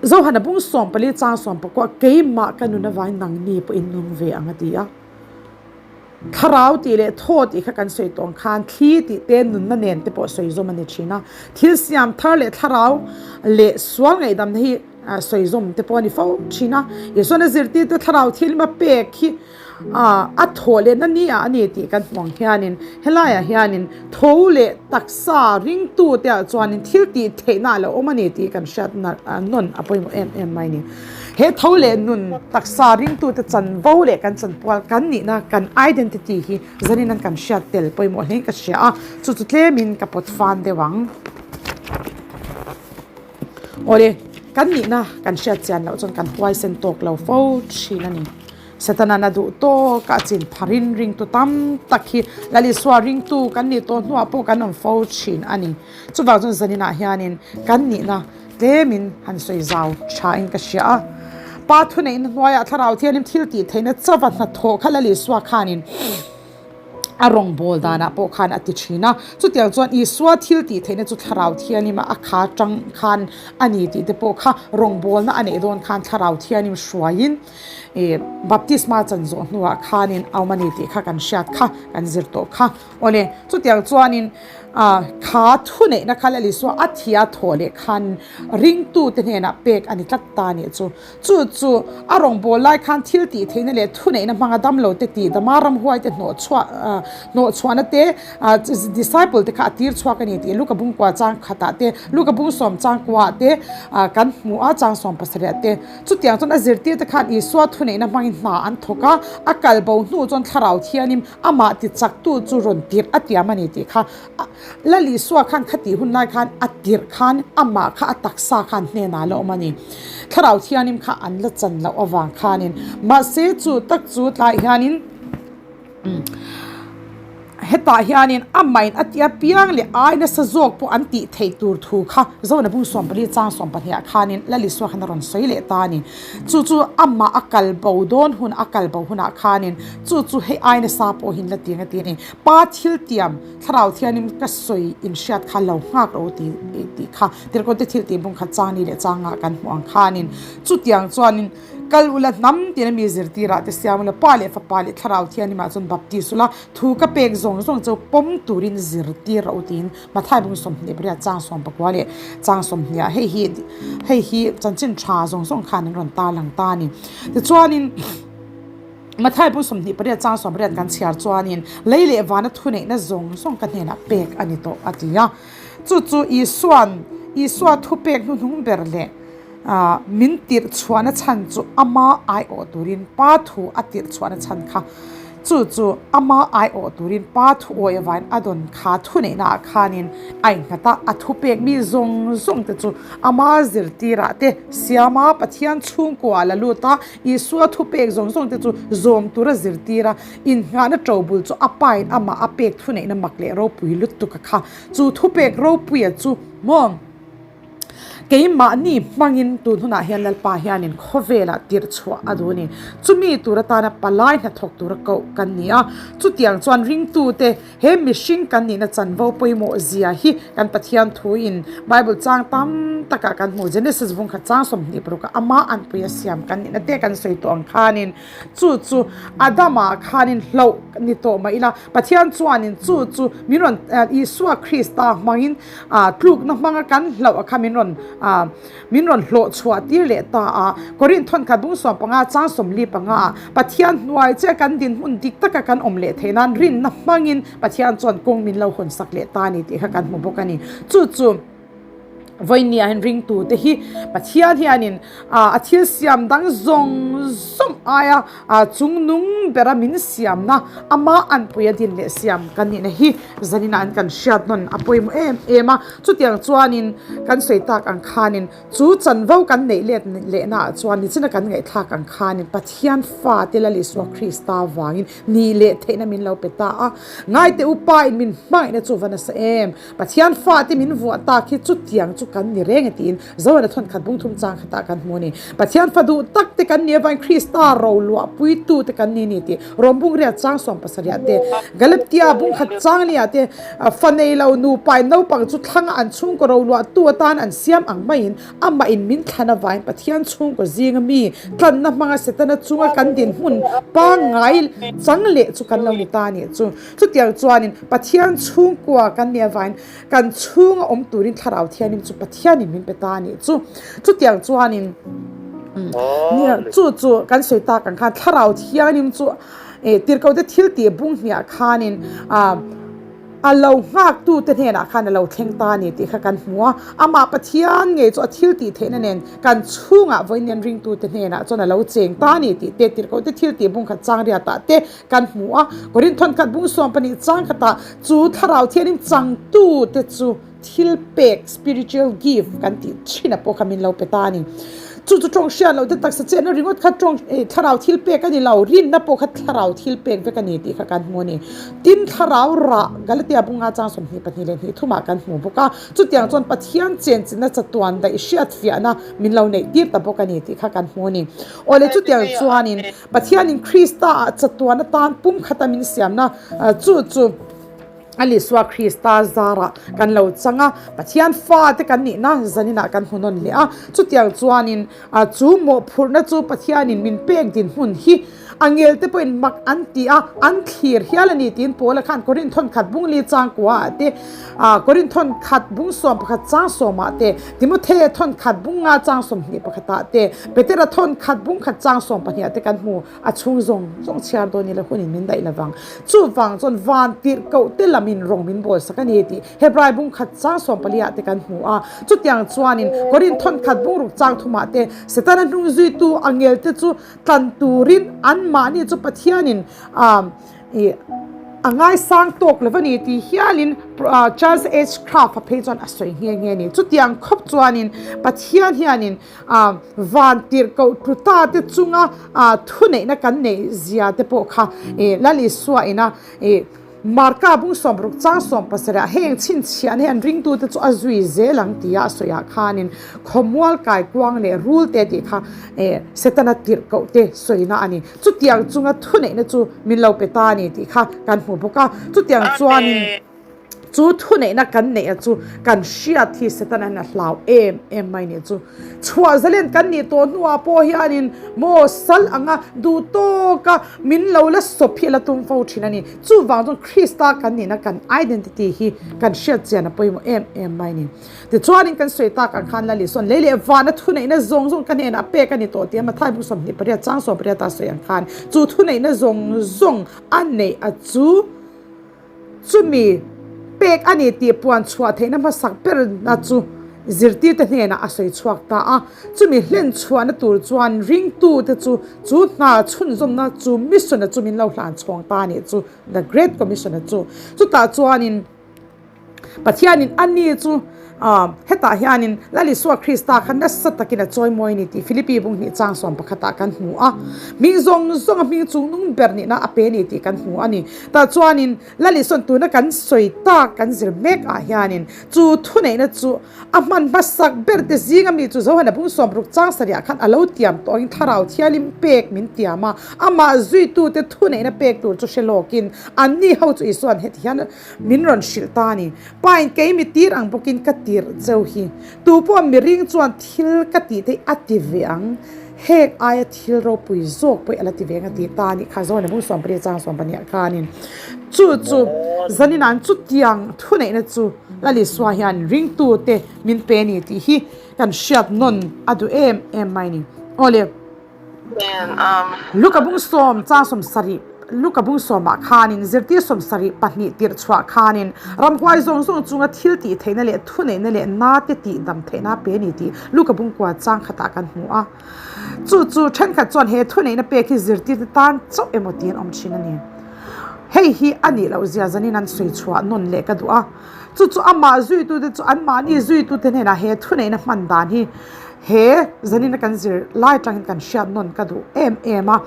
Zohana bung 14 chang 19 keimah ka nun avangin nangni pawh in nung ve ang a ti a. Thlarau tih leh thaw tih kha kan sawi tawh ang khan thli tih te nunna nen te pawh sawi zawm a ni thin a. Thil siam thar leh thlarau leh sual ngaihdamna hi sawi zawm te pawh a ni fo thin a. Isuan a zirtirte thlarau thilma pek hi A thaw lehna ni ah a ni tih kan hmu ang hianin helaiah hianin tho leh taksa ringtute ah chuanin thil tih theihna a lo awm a ni tih kan hriat nawn a pawimawh em em mai a ni. He tho leh nun taksa ringtute chanvo leh kan chanpual kan nihna kan identity hi zanin an kan hriat tel pawimawh hlein ka hria a, chu chu tlemin ka pawt fan deuh ang. Awle, kan nihna kan hriat chian loh chuan kan huaisen tawk lo fo thin a ni. Setana'n a duh tawk a chin pharin ringtu tam tak hi Lal Isua ringtu kan nih tawh hnuah pawh kan awm fo thin a ni. Chuvang chuan zaninah hianin kan nihna tlemin han sawi zau thain ka hria a. Pa thuneihna hnuaiah Thlarau Thianghlim thil tih theihna chauva hnathawh kha Lal Isua khanin a rawngbâwl dânah pawh khân a ti ṭhîn a. Chutiang chuan Isua thil tih theihna chu Thlarau Thianghlim a kha ṭang khân a ni tih te pawh kha rawngbâwlna a neih dâwn khân Thlarau Thianghlim hruaiin ih baptisma chan zawh hnuah khânin a awm a ni tih kha kan hriat kha, kan zir tawh kha. Awle, chutiang chuanin ah kha thuneihna kha Lal Isua a thia thawh leh khân ringtute hnênah pêk a ni tlat ta a nih chu. Chu chu a rawngbâwl lai khân thil tih theihna leh thuneihna hmanga damlo te tih dama ramhuai te hnawh chhuah hnawh chhuahna te disciple te kha a tir chhuak a ni tih Luka bung kua chang khatah te Luka bung sawm chang kuaah te kan hmu a chang sawm pasarih ah te. Chutiang chuan a zirtir te khan Isua thuneihna hmangin hna an thawk a, a kal bo hnu chuan Thlarau Thianim amah ti chaktu chu rawn tirh a tiam a ni tih kha Lal Isua khan khatih hun lai khan a tirh khan amah kha a taksa khan hnenah la awm a ni. Thlarau Thianghlim kha an la chan loh avang khanin mahse chu tak chu tlaiah hianin. Hetah hianin amahin a tih apiang leh ai nasa zawk pawh an tih theih tur thu kha Zona bung 14 chang 12 ah khanin Lal Isua khan a rawn sawi leh ta a ni. Chu chu amah a kal bo dawn hun a kal bo hunah khanin chu chu hei ai nasa pawhin la ti ang a ti a ni. Pa thil tiam thlarau thianin ka sawi inhriat kha lo nghak rawh u ti tih kha Tirhkote thil tih bung khat chang ni leh changah kan hmuh ang khanin chutiang chuanin Kal ula hnam tiin a mi zirtirah te siam ula, Pa leh Fapa leh Thlarau Thianghlimah chuan baptis ula, thu ka pek zawng zawng chu pawm turin zirtir rawh u tiin Mathai bung 28 chang 19 leh chang 20 ah hei hi hei hi chanchin tha zawng zawng khan an rawn tarlang ta a ni. Tichuanin Mathai bung 28 chang 18 kan chhiar chuanin lei leh vana thuneihna zawng zawng ka hnenah pek a ni tawh a ti a. Chu chu Isua'n Isua thupek hnuhnung ber leh Min tirh chhuahna chhan chu ama aiawh turin Pa thu a tirh chhuahna chhan kha. Chu chu ama aiawh turin Pa thu awi avain a dawn kha thuneihna ah khanin a innghat a, a thupek mi zawng zawng te chu ama zirtirah te siama Pathian chhungkua la lut a, Isua thupek zawng zawng te chu zawm tura zirtir a, innghahna ṭobul chu a pain amah a pek thuneihna mak leh ropui lutuk a kha. Chu thupek ropuia chu maw? Keimahni hmangin tun hunah hian Lalpa hianin khawvelah tirh chhuah a duh a ni. Chumi tur atana palai hnathawk tura koh kan ni a. Chutiang chuan ringtute he mihring kan nihna chanvo pawimawh zia hi kan Pathian thuin Bible chang tam takah kan hmu. Genesis vungkhat chang 26 ah ama anpui a siam kan nihna te kan sawi tawh ang khanin Chu chu Adama khanin hlauh ni tawh mah ila, Pathian chuanin chu chu min rawn Isua Krista hmangin tlukna hmanga kan hlauh a kha min rawn min rawn hlawh chhuah tir leh ta a. Korinth thawnkhat bung 15 chang 45 ah Pathian hnuai che kan dinhmun dik taka kan awm leh theih nan rinna hmangin Pathian chuan kawng min lo hawn sak leh ta a ni tih kha kan hmu bawk a ni. Chu chu. Vawinia hian ringtute hi Pathian hianin a thil siam dang zawng zawng aia chungnung bera min siamna ama anpui a din leh siam kan nihna hi zanina an kan hriat nawn a pawimawh em em a. Chutiang chuanin kan sawi tak ang khanin chu chanvo kan neih let lehnaah chuan nichina kan ngaihthlak ang khanin Pathian fate Lal Isua Krista vangin ni leh theihna min lo pe ta a. Ngaite upa in min hmangaihna chu va nasa em! Pathian fate min vuah tak hi chutiang chu kan ni reng e tiin Zohana thawnkhat bung thum chang khatah kan hmu a ni. Pathian fa duh tak te kan ni avangin Krista roluah puitu te kan ni ni tih Rom bung riat chang 70 te, Galatia bung khat chang liah te fa nei lo nupa in naupang chu thlanga an chhungkaw roluah tu atan an siam ang maiin amah in min thlan avangin Pathian chhungkaw zinga mi tlanna hmanga Setana chunga kan dinhmun pangngai chang leh chu kan lo ni ta a nih chu. Chutiang chuanin Pathian chhungkua kan nih avangin kan chhunga awm turin Thlarau Thianghlim chu Pathianin min pe ta a nih chu. Chutiang chuanin chu chu kan sawi tak ang khan Thlarau Thianghlim chu tirhkohte thil tih bung hniah khanin a lo nghaktute hnenah khan a lo thleng ta a ni tih kha kan hmu a. Amah Pathian ngei chu a thil tih theihna nen kan chhungah vawiin ringtute hnenah chuan a lo cheng ta a ni tih te tirhkohte thil tih bung khat chang riatah te Kan hmu a, Korinth thawnkhat bung 12 chang khatah chu Thlarau Thianghlim changtute chu thil pek, spiritual gift, kan tih thin a pawh kha min lo pe ta a ni. Chu chu tawng hriat loh te taksa chetna ringawt kha tawng Thlarau thil pek a ni lo, rinna pawh kha Thlarau thil pek vek a ni tih kha kan hmu a ni. Tin, Thlarau rah Galatia bunga chang 22 leh hnih thumah kan hmu bawk a, chutiang chuan Pathian chenchilhna chatuan daih hriatfiahna min lo neih tir ta bawk a ni tih kha kan hmu a ni. Awle chutiang chuanin Pathianin Krista-ah chatuan atan pumkhata min siamna chu chu a Isua Krista zarah kan lo chang a, Pathian fate kan nihna zaninah kan hmu nawn leh a. Chutiang chuanin chu mawhphurhna chu Pathianin min pek dinhmun hi angelte pawhin mak an ti a, an thlir hial a ni tiin Paula khan Korinth thawnkhat bung li chang kuaah te, Korinth thawnkhat bung 11 chang sawmah te, Timothea thawnkhat bung nga chang 21ah te, Petera thawnkhat bung khat chang 12ah te kan hmu. A chhung zawng zawng chhiar dawn ila hunin min daih lovang. Chuvang chuan van tirh koh te lamin rawng min bawl sak a ni tih Hebrai bung khat chang 14ah te kan hmu a. Chutiang chuanin Korinth thawnkhat bung ruk chang thumah te Setana hnung zuitu angel te chu tlan turin anmahni chu Pathianin I a ngaisang tawk lo a ni tih hialin Charles H. Kraft a phei chuan a sawi nghe nghe a ni. Chutiang khawp chuanin Pathian hianin van tirhkoh tlu ta te chunga thuneihna kan neih zia te pawh kha Lal Isua ina i. Marka bung 60 chang 17 ah heng chhinchhiahna hi an ringtute chu a zui zel ang tia a sawiah khanin khawmual kaikuang leh rul te tih kha Setana tirhkoh te sawina a ni. Chutiang chunga thuneihna chu min lo pe ta a ni tih kha kan hmu bawk a. Chutiang chuanin chu thuneihna kan neih a chu kan hriat hi Setana hian a hlau em em mai nih chu. Chhuah zalen kan nih tawh hnuah pawh hianin maw sal anga duh tawka min lo la sawp hi a la tum fo thin a ni. Chuvang chuan Krista kan nihna kan identity hi kan hriat chian a pawimawh em em mai a ni. Tichuanin kan sawi tak ang khan Lali sawn lei leh vana thuneihna zawng zawng ka hnenah pek a ni tawh tia Mathai bung 28 chang 18 a sawi ang khan chu thuneihna zawng zawng a neih a chu Chumi pek a ni tih puan chhuah theihna hmasak berna chu zirtirte hnenah a sawi chhuak ta a. Chumi hlen chhuahna tur chuan ringtute chu chu hna chhunzawmna chu mission-a chu min lo hlan chhawng ta a nih chu, The Great Commission-a chu. Chutah chuanin Pathianin a ni chu hetah hianin Lal Isua Krista kha nasa takin a chawimawi a ni tih Philippi bung hnih chang sawm pakhatah kan hmu a. Hming zawng zawnga hming chung nung ber nihna a pe a ni tih kan hmu a ni. Tah chuanin Lal Isua'n tuna kan sawi tak kan zir mek ah hianin chu thuneihna chu a hman hmasak ber te zinga mi chu Johana bung 60 chang sarih ah khan a lo tiam tawh angin Thlarau Thianghlim pek min tiam a, amah zuitute thuneihna pek tur chu hre lawkin anni ho chu Isua'n heti hian min rawn hrilh ta a ni. Pain kei mi tir ang bawkin ka tirh cheu hi. Tu pawh miring chuan thil ka tih te hi a ti ve ang. Heng aia thil ropui zawk pawh hi a la ti ve ang a ti ta a nih kha Johana bung 14 chang 12 ah khanin chu chu zanin an chutiang thuneihna chu Lal Isua hian ringtute min pe a ni tih hi kan hriat nawn a duh em em mai a ni. Awle. Luka bung sawm chang 70 Luka bung sawmah khanin zirtir 72 tirh chhuah khanin ramhuai zawng zawng chunga thil tih theihna leh thuneihna leh nate tih dam theihna pe a ni tih Luka bung kua chang khatah kan hmu a. Chu chu thenkhat chuan he thuneihna pek hi zirtirte tan chauh emaw tiin awm thin a ni. Hei hi a nih loh zia zanin an sawi chhuah nawn leh ka duh a. Chu chu amah zuitute chu anmahni zuitute hnenah he thuneihna hman dan hi he zanina kan zir lai atangin kan hriat nawn ka duh em em a.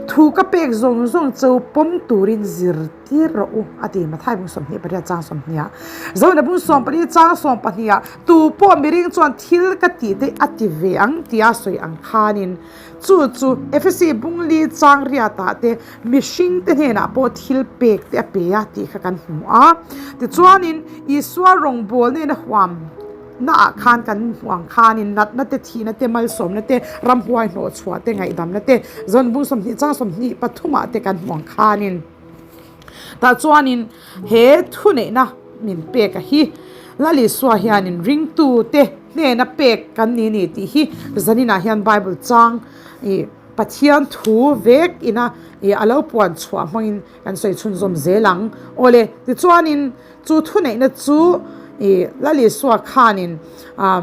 Thu ka pek zawng zawng chu pawm turin zir tir rawh u a ti Mathai bung 28 chang 20 ah. Zohna bung 14 chang 12 ah tu pawh miring chuan thil ka tih te a ti ve ang tia sawi ang khanin Chu chu Efesi bungli chang riatah te mihring te hnenah pawh thil pek te a pe a tih kha kan hmu a. Tichuanin Isua rawngbawlna in a huam naah khan kan hmuh ang khanin natna te, thihna te, malsawmna te, ramhuai hnawhchhuah te, ngaihdamna te, zawn bung 20 chang 23 ah te kan hmuh ang khanin tah chuanin he thuneihna min pek a hi Lal Isua hianin ringtute hnena pek kan ni ni tih hi zaninah hian Bible chang ih Pathian thu vek ina ih a lo puan chhuah hmangin kan sawi chhunzawm zel ang. Awle tichuanin chu thuneihna chu ih Lal Isua khanin ah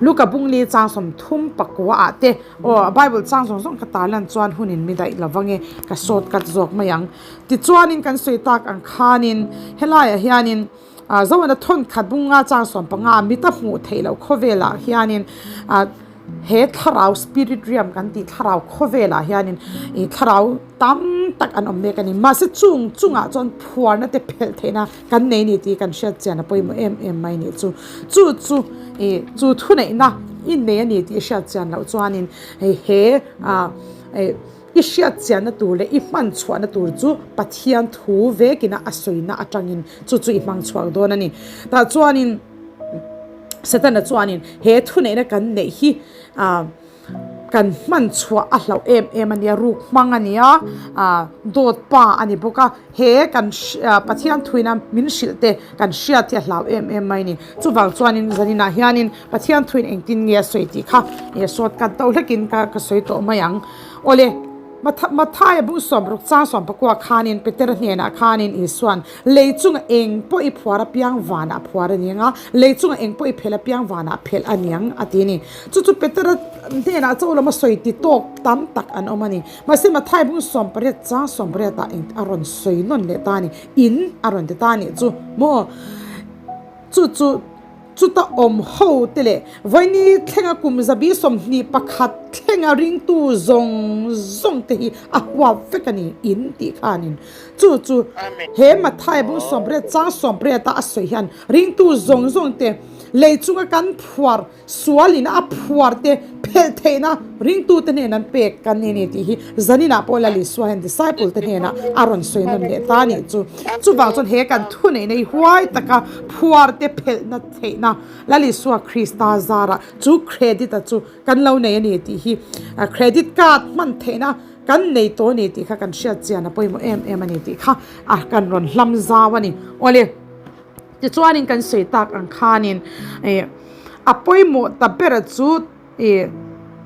Luka bungli chang 34 ah te aw Bible chang zawng zawng ka tarlan chuan hunin mi daih lo vang e ka shortcut zawk mai ang. Tichuanin kan sawi tak ang khanin helaiah hianin Zohana thawn khat bunga chang 15 mita hmuh theih loh khawvelah hianin he thlarau spirit realm kan tih thlarau khawvelah hianin ih thlarau tam tak an awm mek a ni. Mahse chung chungah chuan phuarna te phelh theihna kan nei ni tih kan hriat chian a pawimawh em em mai nih chu. Chu chu ih chu thuneihna i nei a ni tih hriat chian loh chuanin hei he ah ih I hriat chianna tur leh i hman chhuahna tur chu Pathian thu vekina a sawina atangin chu chu i hmang chhuak dawn a ni. Tah chuanin Setana chuanin he thuneihna kan neih hi ah kan hman chhuah a hlauh em em a nia, ruk hmang a nia, ah dawt pa a ni bawk a, he kan Pathian thuina min hrilh te kan hriat hi a hlau em em mai a ni. Chuvang chuanin zaninah hianin Pathian thuin engtin nge a sawi tih kha shortcut deuh hlekin ka sawi tawh mai ang. Awle, Mathaia bung 60 chang 19 khanin Petera hnenah khanin Isua'n lei chunga eng pawh i phuar apiang vanah phuar a ni ang a, lei chunga eng pawh i phelh apiang vanah phelh a ni ang a ti a ni. Chu chu Petera hnenah chaw lama sawi ti tawk tam tak an awm a ni. Mahse Mathaia bung 18 chang 18 ah eng a rawn sawi nawn leh ta a ni, in a rawn ti ta a nih chu maw? Chu chu. Chuta awm ho te leh vawiini thlenga kum 21 thlenga ringtu zawng zawng te hi a huap vek a ni in tih khanin chu chu he Matthai bung 18 chang 18 a a sawi hian ringtu zawng zawng te lei chunga kan phuar Sualin a phuar te phelh theihna ringtute hnena an pek kan ni ni tih hi zaninah pawh Lal Isua hian disciple te hnenah a rawn sawi nawn leh ta a nih chu. Chuvang chuan he kan thuneihna hi huai taka phuar te phelhna theihna Lal Isua Krista zarah chu credit a chu kan lo nei a ni tih hi credit card hman theihna kan nei tawh a ni tih kha kan hriat chian a pawimawh em em a ni tih kha a kan rawn hlam zau a ni. Awle. Tichuanin kan sawi tak ang khanin ih a pawimawh ta bera chu ih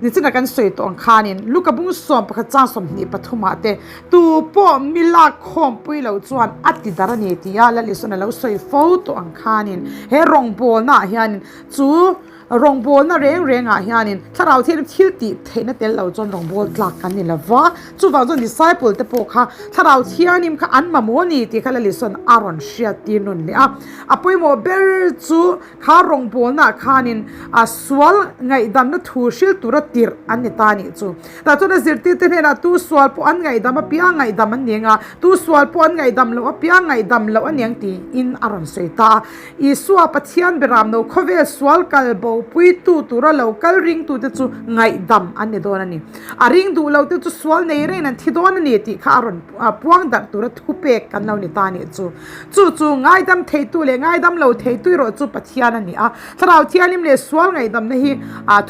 nichina kan sawi tawh ang khanin Luka bung 11 chang 23 ah te tu pawh mi lak khawmpui lo chuan a ti dar a ni tih a Lal Isuan a lo sawi fo tawh ang khanin he rawngbawlna ah hianin chu Rawngbawlna reng rengah hianin thlarau thianghlim thil tih theihna tel lo chuan rawngbâwl tlak kan ni lo va. Chuvang chuan disciple te pawh kha thlarau thianghlim kha an mamawh a ni tih kha Lalisaw'n a rawn hriat tir nawn leh a. A pawimawh ber chu kha rawngbawlnaah khanin a sual ngaihdamna thu hril tura tirh an ni ta a nih chu. Tah chuan a zirtirte hnenah tu sual pawh an ngaihdam apiang ngaihdam an ni ang a, tu sual pawh an ngaihdam loh apiang ngaihdam loh a ni ang tiin a rawn sawi ta a. Isua Pathian beramno khawvel sual kal bo puitu tura lo kal ringtute chu ngaihdam an ni dawn a ni. A ring duh lote chu sual nei rengin an thi dawn a ni tih kha a rawn puang darh tura thupek kan lo ni ta a nih chu. Chu chu ngaidam theitu leh ngaidam lo theitu erawh chu Pathian a ni a. Thlarau Thianghlim leh sual ngaihdamna hi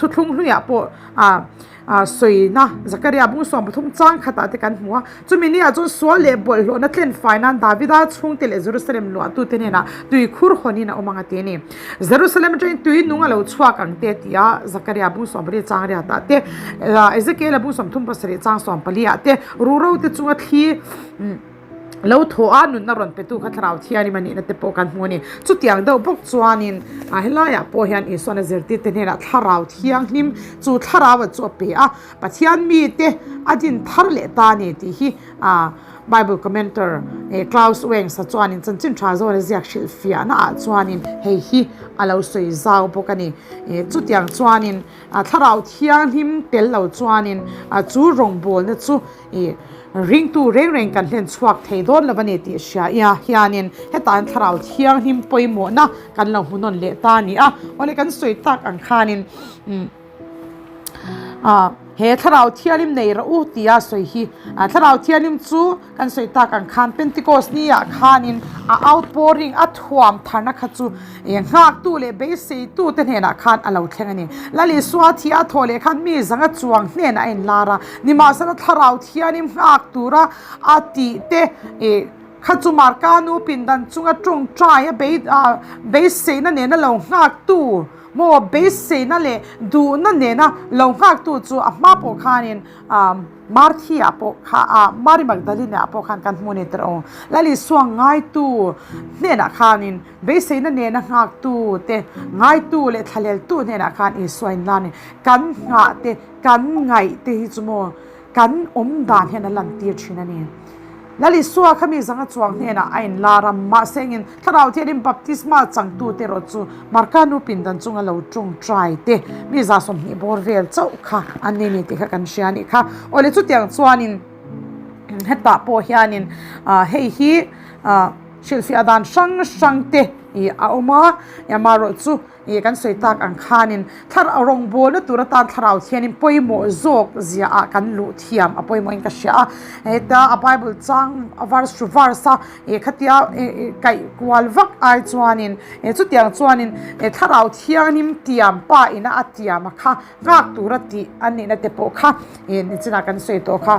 thuthlung hluiah pawh Sawina Zakaria bung 13 chang khatah te kan hmu a, chumi niah chuan sual leh bawlhhlawhna tlen fai nan Davida chhungte leh Jerusalem luahtute hnenah tuikhur hawnin a awm ang a ti a ni. Jerusalem atangin tui nung a lo chhuak ang te ti a, Zakaria bung 14 chang riatah te, Ezekiela bung 37 chang 14 ah te, ruhro te chunga thli Lo thaw a nunna rawn petu kha Thlarau Thianghlim a nihna te pawh kan hmu a ni. Chutiang deuh bawk chuanin helaiah pawh hian Isuan a zirtirte hnenah Thlarau Thianghlim chu Thlarau a chu a pe a, Pathian mite a din thar leh ta a ni tih hi Bible commenter Klaus Wengsa chuanin chanchin tha zawn a ziak hrilhfiahna ah chuanin hei hi a lo sawi zau bawk a ni. Chutiang chuanin Thlarau Thianghlim tel lo chuanin chu rawngbawlna chu I ringtu reng reng kan hlen chhuak thei dawn lo a ni tih hria ia hianin hetah hian thlarau thianghlim pawimawhna kan lo hmu nawn leh ta a ni a. Awle kan sawi tak ang khanin umm ah he thlarau thianghlim nei rawh u tia sawi hi thlarau thianghlim chu kan sawi tak ang khan Pentecost ni ah khanin a outpouring a thuam tharna kha chu Eng nghaktu leh beiseitu te hnenah khan a lo thleng a ni. Lal Isua thi a thawh leh khan mi zanga chuang hnenah a inlar a, nimahsela thlarau thianin nghak tura a tih te ih kha chu Marka nu pindan chunga tawngtai a beiseina nena lo nghaktu maw beiseina leh duhna nena lo nghaktu chu a hma pawh khanin Marthi ah pawh kha ah Mary Magdalene ah pawh khan kan hmu a ni tirh aw. Lal Isua ngaitu hnenah khanin Beiseina nena nghaktu te, ngaitu leh thlaleltu hnenah khan Isua in la ni. Kan nghah te, kan ngaih te hi chu maw kan awm dan hian a lantir thin a ni. Lal Isua kha mi zanga chuang hnenah a inlar a, mahse engin Thlarau Thianghlim baptisma changtu te erawh chu Marka nu pindan chunga lo tawngtai te, mi 20 bawr vel chauh kha an ni ni tih kha kan hria a nih kha. Awle chutiang chuanin hetah pawh hianin hei hi Hrilhfiah dan hrang hrang te ih a awm a, amaherawh chu ih kan sawi tak ang khanin thlarau rawngbawlna tur atan thlarau thianin pawimawh zawk zia ah kan luh thiam a pawimawhin ka hria a, heta a bible chang a verse to verse a ih khatia ih kaih kual vak ai chuanin ih chutiang chuanin ih thlarau thianghlim tiam pa ina a tiam a kha Nghak tura tih an nihna te pawh kha ih nichinah kan sawi tawh kha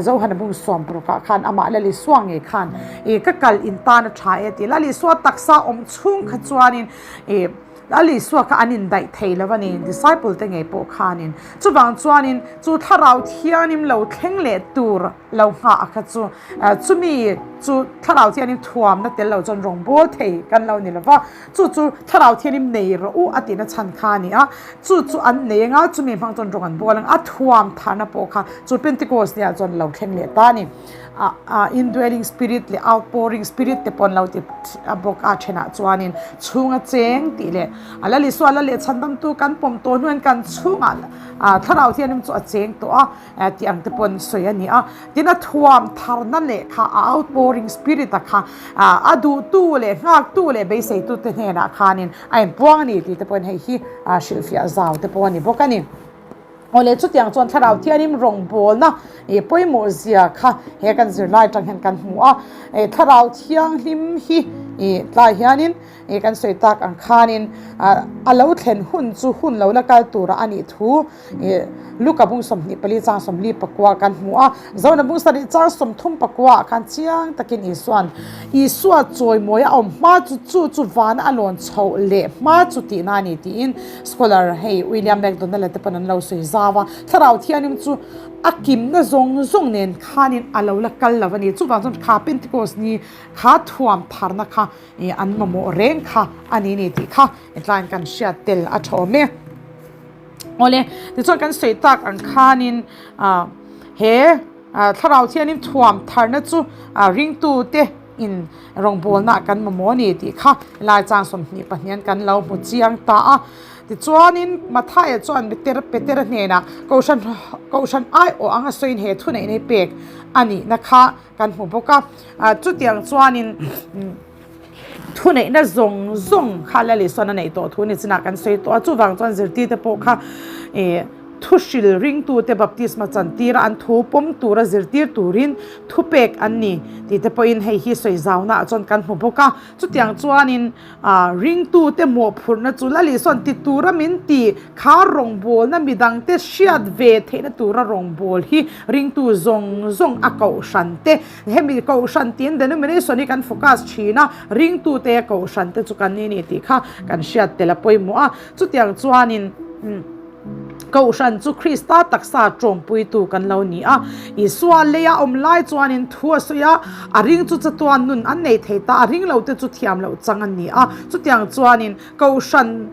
Johana bung 16 ah khan amah Lal Isua ngei khan ih ka kal in tan a tha e tih Lal Isua taksa awm chhung kha chuanin ih Lal Isua kha an indaih thei lo a ni disciple te ngei pawh khanin chuvang chuanin chu thlarau thianghlim lo thleng leh tur lo nghah a kha chu chumi chu thlarau thianghlim thuamna tel lo chuan rawngbawl thei kan lo ni lo va. Chu chu Thlarau Thianghlim nei rawh u a tihna chhan kha a ni a, chu chu an nei anga chumi hmang chuan rawng an bawl ang a, thuam tharna pawh kha chu Pentecost nia chuan lo thleng leh ta a ni. Indwelling spirit leh outpouring spirit te pawh an lo ti bawk a, thenah chuanin chhunga cheng tih leh. A Lal Isua Lal leh Chhandamtu kan pawm tawh hnuin kan chhungah Thlarau Thianghlim chu a cheng tawh a tih ang te pawh an sawi a ni a. Tin a thuam tharna leh kha a outpouring spirit a kha a duhtu leh nghaktu leh beiseitute hnenah khanin a inpuang a ni tih te pawhin hei hi hrilhfiah zau te pawh a ni bawk a ni. Awle chutiang chuan Thlarau Thianghlim rawngbawlna ih pawimawh zia kha he kan zirlai atang hian kan hmu a. Ih Thlarau Thianghlim hi ih tlai hianin ih kan sawi tak ang khanin ah a lo thlen hun chu hun lo la kal tura a nih thu ih Luka bung 24 chang 40 pakua kan hmu a. Zona bung 7 chang 30 pakua ah khan chiang takin Isuan Isua chawimawi a awm hma chu chu chu vana a lawn chhoh leh hma chu tihna a ni tiin Scholar hei William MacDonald-a te pawn an lo sawi zau a, Thlarau Thianghlim chu a kimna zawng zawng nen khanin a lo la kal lo a ni. Chuvang chuan kha Pentecost ni kha thuam tharna kha an mamawh reng kha a ni ni tih kha hetlaiin kan hriat tel a tha awm e. Awle, tichuan kan sawi tak ang khanin he Thlarau Thianghlim thuam tharna chu ringtute in rawngbawlna kan mamawh a ni tih kha helai chang 22 an kan lo hmu chiang ta a. Tichuanin Mathaia chuan Peter Petera hnenah Kohhran Kohhran aiawh anga sawiin he thuneihna hi pek a nihna kha kan hmu bawk a. Chutiang chuanin thuneihna zawng zawng kha Lal Isuan a neih tawh thu ni chinah kan sawi tawh a. Chuvang chuan zirtirte pawh kha ih Thu hril ringtute baptisma chantira an thu pawm tura zirtir turin thupek an ni tih te pawhin hei hi sawi zaunaah chuan kan hmu bawk a. Chutiang chuanin ringtute mawhphurhna chu Lal Isuan ti tura min ti kha rawngbawlna midangte hriat ve theihna tura rawngbâwl hi ringtu zawng zawng a kohhran te, hemi kohhran tiin denomination hi kan focus thin a, ringtute kohhran te chu kan ni ni tih kha kan hriat tel a pawimawh a. Chutiang chuanin. Kohhran chu Krista taksa tawngpuitu kan lo ni a. Isua leia awm lai chuanin thu a sawi a, a ring chu chatuan nun an nei thei ta, a ring lote chu thiam loh chang an ni a. Chutiang chuanin Kohhran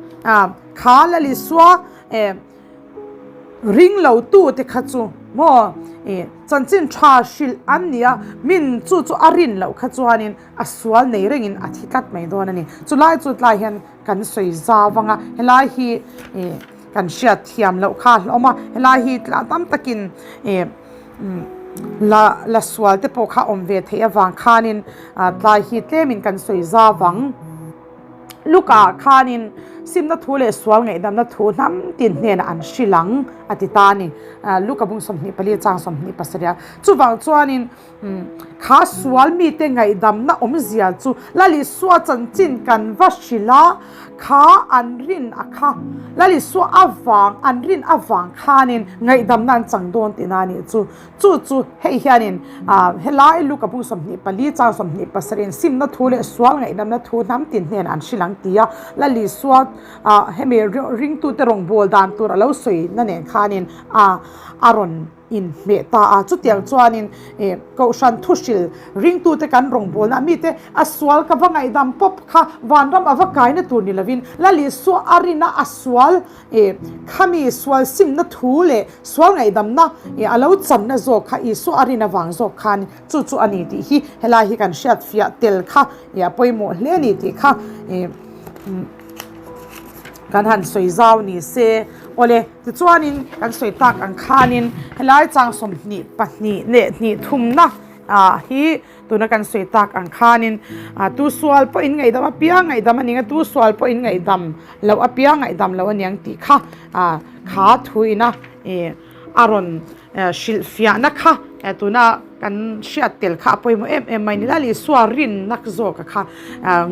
kha Lal Isua ring lotute kha chu maw chanchin tha hrilh an ni a, min chu chu a rin loh kha chuanin a sual nei rengin a thi tlat mai dawn a ni. Chulai chu tlai hian Kan sawi zau vang a, helai hi ih kan hriat thiam loh kha a hlawm a, helai hi tla tam takin ih la la sual te pawh kha awm ve theih avang khanin ah tlai hi tlemin kan sawi zau vang. Luka khanin simna thu leh sual ngaihdamna thu hnam tin hnenah an hrilh ang a ti ta a ni. Luka bung 24 chang 27 ah chuvang chuanin. Kha sual mite ngaihdamna awmzia chu Lal Isua chanchin kan va hrilh a, kha an rin a kha. Lal Isua avang, an rin avang khanin ngaihdamna an chang dawn tihna a nih chu. Chu chu hei hianin helai Luka bung 24 chang 27 in simna thu leh sual ngaihdamna thu hnam tin hnenah an hrilh ang ti a, Lal Isua hemi ringtute rawngbâwl dan tur a lo sawina nen khanin a rawn inhmeh ta a, chutiang chuanin ih kohhran thuhril ringtute kan rawngbawlna mite a sual ka va ngaihdam pawp kha vanram a va kaina tur ni lovin Lal Isua a rina a sual ih khami sual simna thu leh sual ngaihdamna ih a lo channa zawk kha Isua a rin avang zawk khan chu chu a ni tih hi helai hi kan hriat fiah tel kha ih a pawimawh hle a ni tih kha ih kan han sawi zau ni se awle. Tichuanin kan sawi tak ang khanin helai chang 22 leh hnih thumna ah hi tuna kan sawi tak ang khanin tu sual pawh in ngaihdam apiang ngaihdam a ning a, tu sual pawh in ngaihdam loh apiang ngaihdam loh a niang tih kha kha thuina ih a rawn hrilhfiahna kha tuna kan hriat tel kha a pawimawh em em mai ni. Lal Isua rinna zawka kha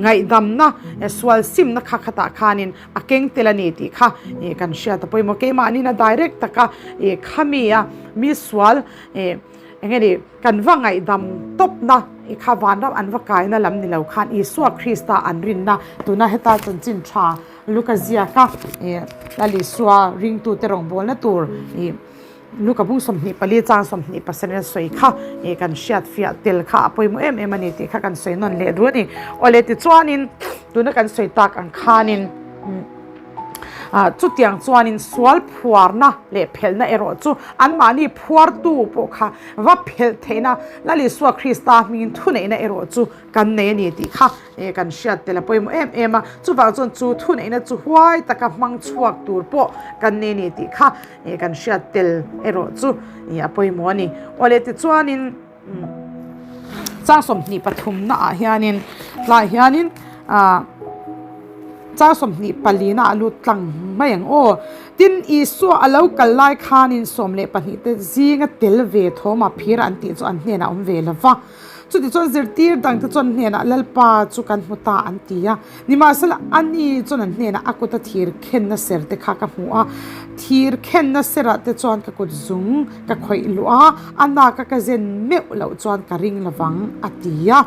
ngaihdamna sual simna kha khatah khanin a keng tel a ni tih kha ih kan hriat a pawimawh. Keimahni na direct taka ih khami a mi sual ih eng nge ni kan va ngaihdam tawpna ih kha vanram an va kaina lam ni lo khan Isua Krista an rinna tuna heta chanchin tha Luka ziaka ih Lal Isua ringtute rawngbawlna tur ih Luka bung 24 chang 27 a sawi kha ih kan hriat fiah tel kha a pawimawh em em a ni tih kha kan sawi nawn leh duh a ni. Awle tichuanin tuna kan sawi tak ang khanin. Chutiang chuanin sual phuarna leh phelhna erawh chu anmahni phuartu pawh kha va phelh theihna Lal Isua Krista hmingin thuneihna erawh chu kan nei a ni tih kha kan hriat tel a pawimawh em em a. Chuvang chuan chu thuneihna chu huai taka hmang chhuak tur pawh kan nei a ni tih kha kan hriat tel erawh chu a pawimawh a ni. Awle tichuanin. Chang 23 naah hianin tlaiah hianin ah chang 24 naah a lut tlang mai ang aw. Tin, Isua a lo kal lai khanin 12 te zinga tel ve thawma phir an tih chu an hnenah a awm ve lo va. Chutichuan zirtir dangte chuan hnenah Lalpa chu kan hmu ta an ti a. Nimahsela, ani chuan an hnenah a kuta thir khenna ser te kha ka hmu a, thir khenna serah te chuan ka kut zung ka khawih luh a, a naka ka zen meuh loh chuan ka ring lovang, a ti a.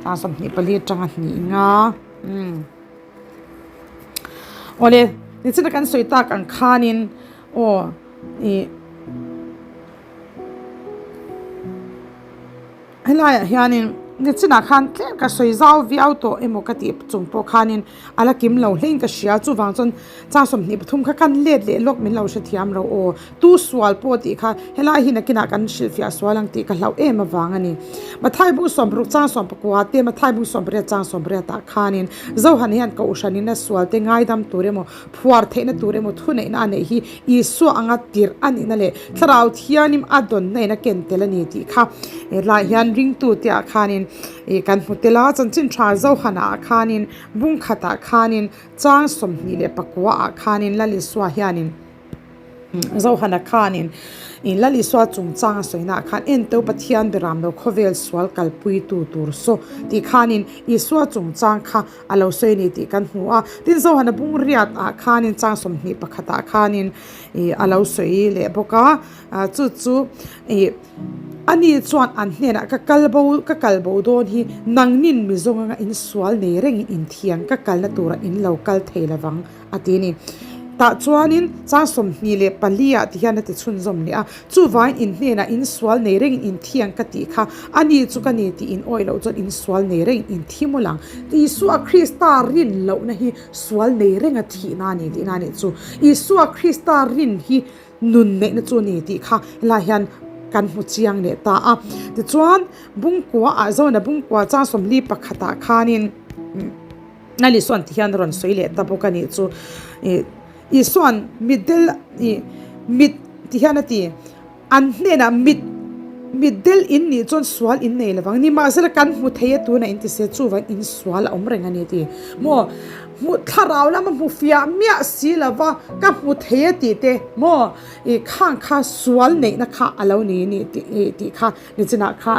Tan 24 atanga hnih nga. Umm. Awle, nichina kan sawi tak ang khanin aw ih. Helaiah hianin nichinah khan tlem ka sawi zau viau tawh emaw ka tih chung pawh khanin a la kim lo hlein ka hria chuvang chuan chang 23 kha kan let leh lawk min lo hrethiam lo aw tu sual pawh tih kha helai hi nakinah kan hrilhfiah sual ang tih ka hlauh em avang a ni. Mathai bung 60 chang 19 te Mathai bung 18 chang 18 ah khanin Zohan hian Kohhranin a sual te ngaidam tur emaw phuar theihna tur emaw thuneihna a neih hi Isua anga tirh a nihna leh Thlarau Thianghlim a dawnna in a ken tel a ni tih kha helaiah hian ringtute ah khanin ih kan hmu tel a, chanchin tha Zohana ah khanin bung khatah khanin chang 29 ah khanin Lal Isua hianin Zohana khanin ih Lal Isua chungchang a sawina ah khan Enteu Pathian beram lo khawvel sual kalpuitu tur saw tih khanin Isua chungchang kha a lo sawi a ni tih kan hmu a, tin Zohana bung riat ah khanin chang 21 ah khanin ih a lo sawi leh bawk a, ah chu chu ih ani chuan an hnenah ka kal bo ka kal bo dawn hi nangnin mizawng anga insual nei rengin inthiang ka kalna turah in lo kal thei lovang a ti a ni. Tah chuanin chang 24 ah ti hian a ti chhunzawm leh a, chuvangin in hnenah insual nei rengin inthiang ka tih kha a ni chu ka ni tih in awih loh chuan insual nei rengin inthi mawlh ang. Isua Krista rin lohna hi sual nei renga thihna a ni tihna a nih chu. Isua Krista rin hi nun neihna chu a ni tih kha helaiah hian kan hmu chiang leh ta a. Tichuan Bungkua ah Zona Bungkua chang 41 ah khanin. Nal Isuan ti hian a rawn sawi leh ta bawk a nih chu. Ih Isuan mitdel ih mit ti hian a ti. An hnenah mit mitdel in nih chuan sual in nei lovang. Nimahsela kan hmu thei a tunah in ti se chuvang in sual a awm reng a ni ti. Maw hmu thlarau lama hmu fiah miah si lova ka hmu thei a tih te maw ih khang kha sual neihna kha a lo ni ni tih ih tih kha Nichinah kha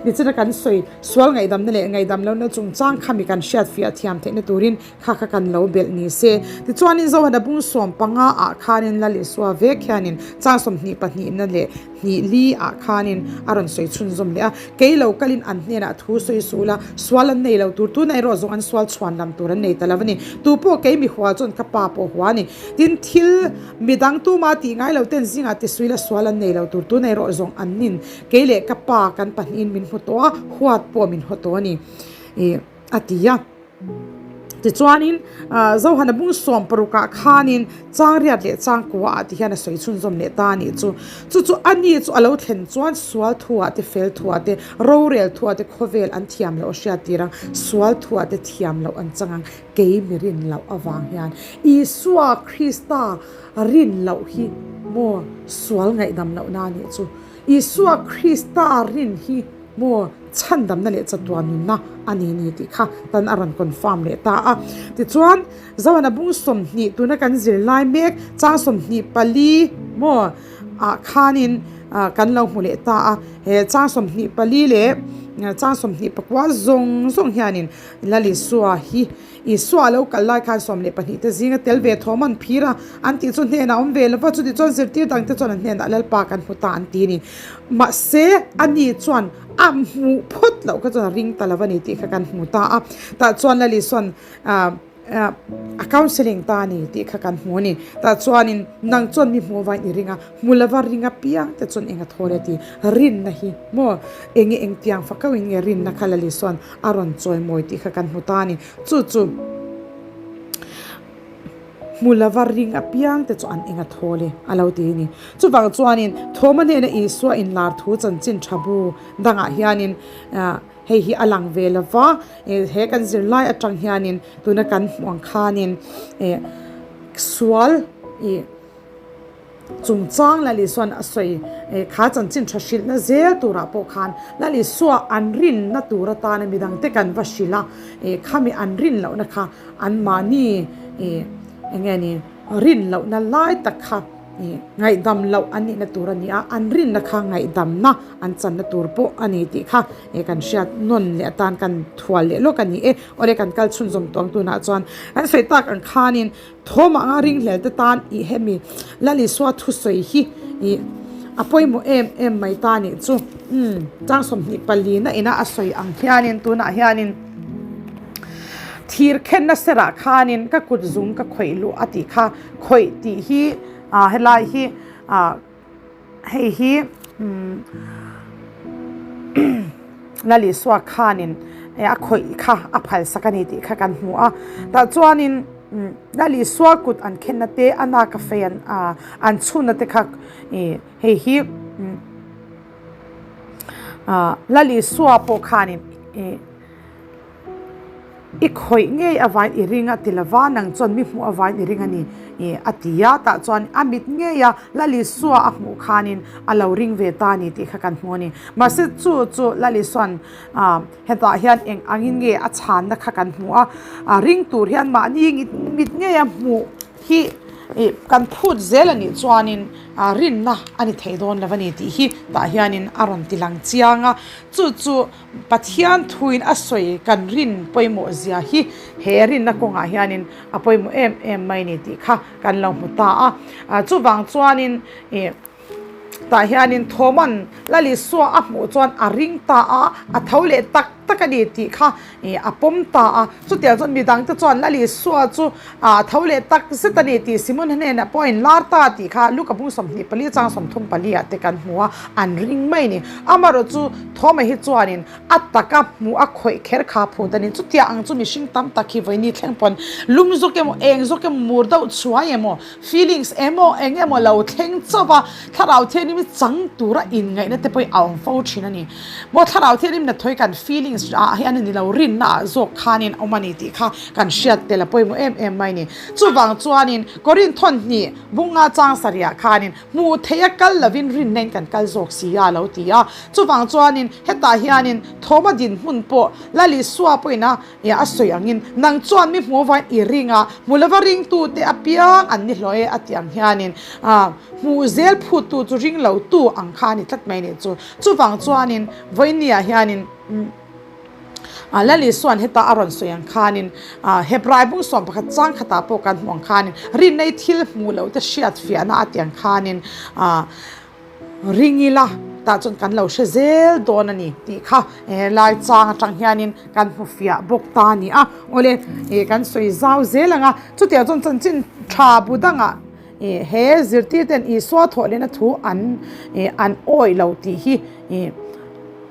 nichina kan sawi sual ngaihdamna leh ngaihdam lohna chungchang kha mi kan hriat fiah thiam theihna turin kha kha kan lo belh ni se. Tichuanin Zohana bung 15 ah khanin Lal Isua vek hianin chang 22 na leh hnih li ah khanin a rawn sawi chhunzawm leh a, Kei lo kalin an hnenah thu sawi suh la, sual an nei lo tur tunah erawh zawng an sual chhuan lam tur an nei ta lo a ni. Tupawh kei mi hua chuan ka pa pawh hua a ni. Tin, thil midang tuma tih ngai lo ten zingah ti suila sual an nei lo tur tunah erawh zawng an nin kei leh ka pa kan pahnihin min hmu tawh a, huat pawh min haw tawh a ni ih a ti a. Tichuanin Zohana bung 60 ah khanin changriat leh changkua ah ti hian a sawi chhunzawm leh ta a nih chu. Chu chu a ni chu a lo thlen chuan sual thuah te fel thuah te rorel thuah te khawvel an thiam loh a hriat tir ang, sual thuah te thiam loh an chang ang. Kei mi rin loh avang hian Isua Krista rin loh hi maw sual ngaihdam lohna a nih chu. Isua Krista rin hi maw chhandamna leh chatuan nunna a ni ni tih kha tan a rawn confirm leh ta a. Tichuan, Zohana bung 20 tuna kan zir lai mek chang 24 maw ah khanin kan lo hmu leh ta a. He chang 24 leh chang 24 zawng zawng hianin Lal Isua hi Isua a lo kal lai khan 12 te zinga tel ve thawm an phir a, an tih chu hnenah awm ve lova, chuti chuan zirtir dang te chuan an hnenah Lalpa kan hmu ta an ti a ni. Mahse, ani chuan a hmuh phawt loh kha chuan a ring ta lo a ni tih kha kan hmu ta a. Tah chuan Lal Isua'n a counselling ta a ni tih kha kan hmu a ni. Tah chuanin nang chuan mi hmuh avain i ring a, hmu lova ring apiang te chuan eng a thaw le ti. Rinna hi maw enge engtiang fakauin nge rinna kha Lal Isua'n a rawn chawimawi tih kha kan hmu ta a ni. Chu chu Hmu lova ring apiang te chu an eng a thawl e, a lo ti a ni. Chuvang chuanin Thawma hnena Isua inlar thu chanchin tha bu dangah hianin hei hi a lang ve lo va, he kan zirlai atang hianin tuna kan hmuh ang khanin sual ih Chungchang Lal Isua'n a sawi kha chanchin tha hrilhna zel turah pawh khan Lal Isua an rinna tur atana midangte kan va hrilh a, khami an rin lohna kha anmahni eng nge ni rin lohna lai tak kha ngaihdam loh an nihna tur a ni a, an rinna kha ngaihdamna an channa tur pawh a ni tih kha kan hriat nawn leh atan kan thual leh lawk a ni e. Awle kan kal chhunzawm tawh ang tunah chuan kan sawi tak ang khanin Thawm anga ringhlel te tan ih hemi Lal Isua thusawi hi ih a pawimawh em em mai ta nih chu. Umm chang 24 na ina a sawi ang hianin tunah hianin thir khenna serah khanin ka kut zung ka khawih luh a tih kha khawih tih hi ah helai hi ah Hei hi Lal Isua khanin a khawih kha a phalsak a ni tih kha kan hmu a. Tah chuanin Lal Isua kut an khenna te, a nak a fei an chhunna te kha hei hi Lal Isua pawh khanin I khawih ngei avain i ring a ti lova, nang chuan mi hmuh avain i ring a ni a ti a, tah chuan a mit ngei a Lal Isua a hmuh khanin a lo ring ve ta a ni tih kha kan hmu a ni. Mahse chu chu Lal Isua'n hetah hian eng angin nge a chhanna kha kan hmu a, a ring tur hian mahni mit ngei a hmuh hi kan phut zel a nih chuanin rinna a ni thei dawn lo a ni tih hi tah hianin a rawn ti lang chiang a, chu chu Pathian thuin a sawi kan rin pawimawh zia hi he rinna kawngah hianin a pawimawh em em mai ni tih kha kan lo hmu ta a. Chuvang chuanin ih tah hianin Thoma'n Lal Isua a hmuh chuan a ring ta a, a tho leh tak tak a ni tih kha ih a pawm ta a. Chutiang chuan midangte chuan Lal Isua chu a tho leh tak zet a ni tih Simon hnenah pawh a inlar ta tih kha Luka bung 24 chang 34 ah te kan hmu a, an ring mai a ni. Amaherawh chu Thawma hi chuanin a taka hmuh a khawih kher kha phut a ni. Chutiang ang chu mihring tam tak hi vawiini thleng pawn lum zawk emaw eng zawk emaw mur deuh chhuai emaw feelings emaw eng emaw lo thleng chauh a, thlarau thianghlim hi chang tura inngaihna te pawh hi a awm fo thin a ni. Maw thlarau thianghlim na thawi kan feelings ah hian a ni lo, rinna ah zawk khanin awm a ni tih kha kan hriat tel a pawimawh em em mai a ni. Chuvang chuanin Korinth thawnhnih bunga chang sarihah khanin hmuh theih a kal lovin rinna in kan kal zawk si a lo ti a. Chuvang chuanin hetah hianin Thawma dinhmun pawh Lal Isua pawhin a Ia a sawi angin, Nang chuan mi hmuh vain i ring a, hmu lova ringtute apiang an ni hlawh e a tih ang hianin, hmuh zel phuttu chu ring lotu ang kha a ni tlat mai a nih chu. Chuvang chuanin vawinia hianin Lal Isua'n heta a rawn sawi ang khanin, Hebrai bung 11 chang khatah pawh kan hmuh ang khanin, rinna i thil hmuh loh te hriat fiahna a tih ang khanin, Ring ila tah chuan kan lo hre zel dawn a ni tih kha helai chang atang hianin kan hmu fiah bawk ta a ni a. Awle ih kan sawi zau zel ang a, chutiang chuan chanchin tha bu dangah ih he zirtir ten Isua thawh lehna thu an ih an awih lo tih hi ih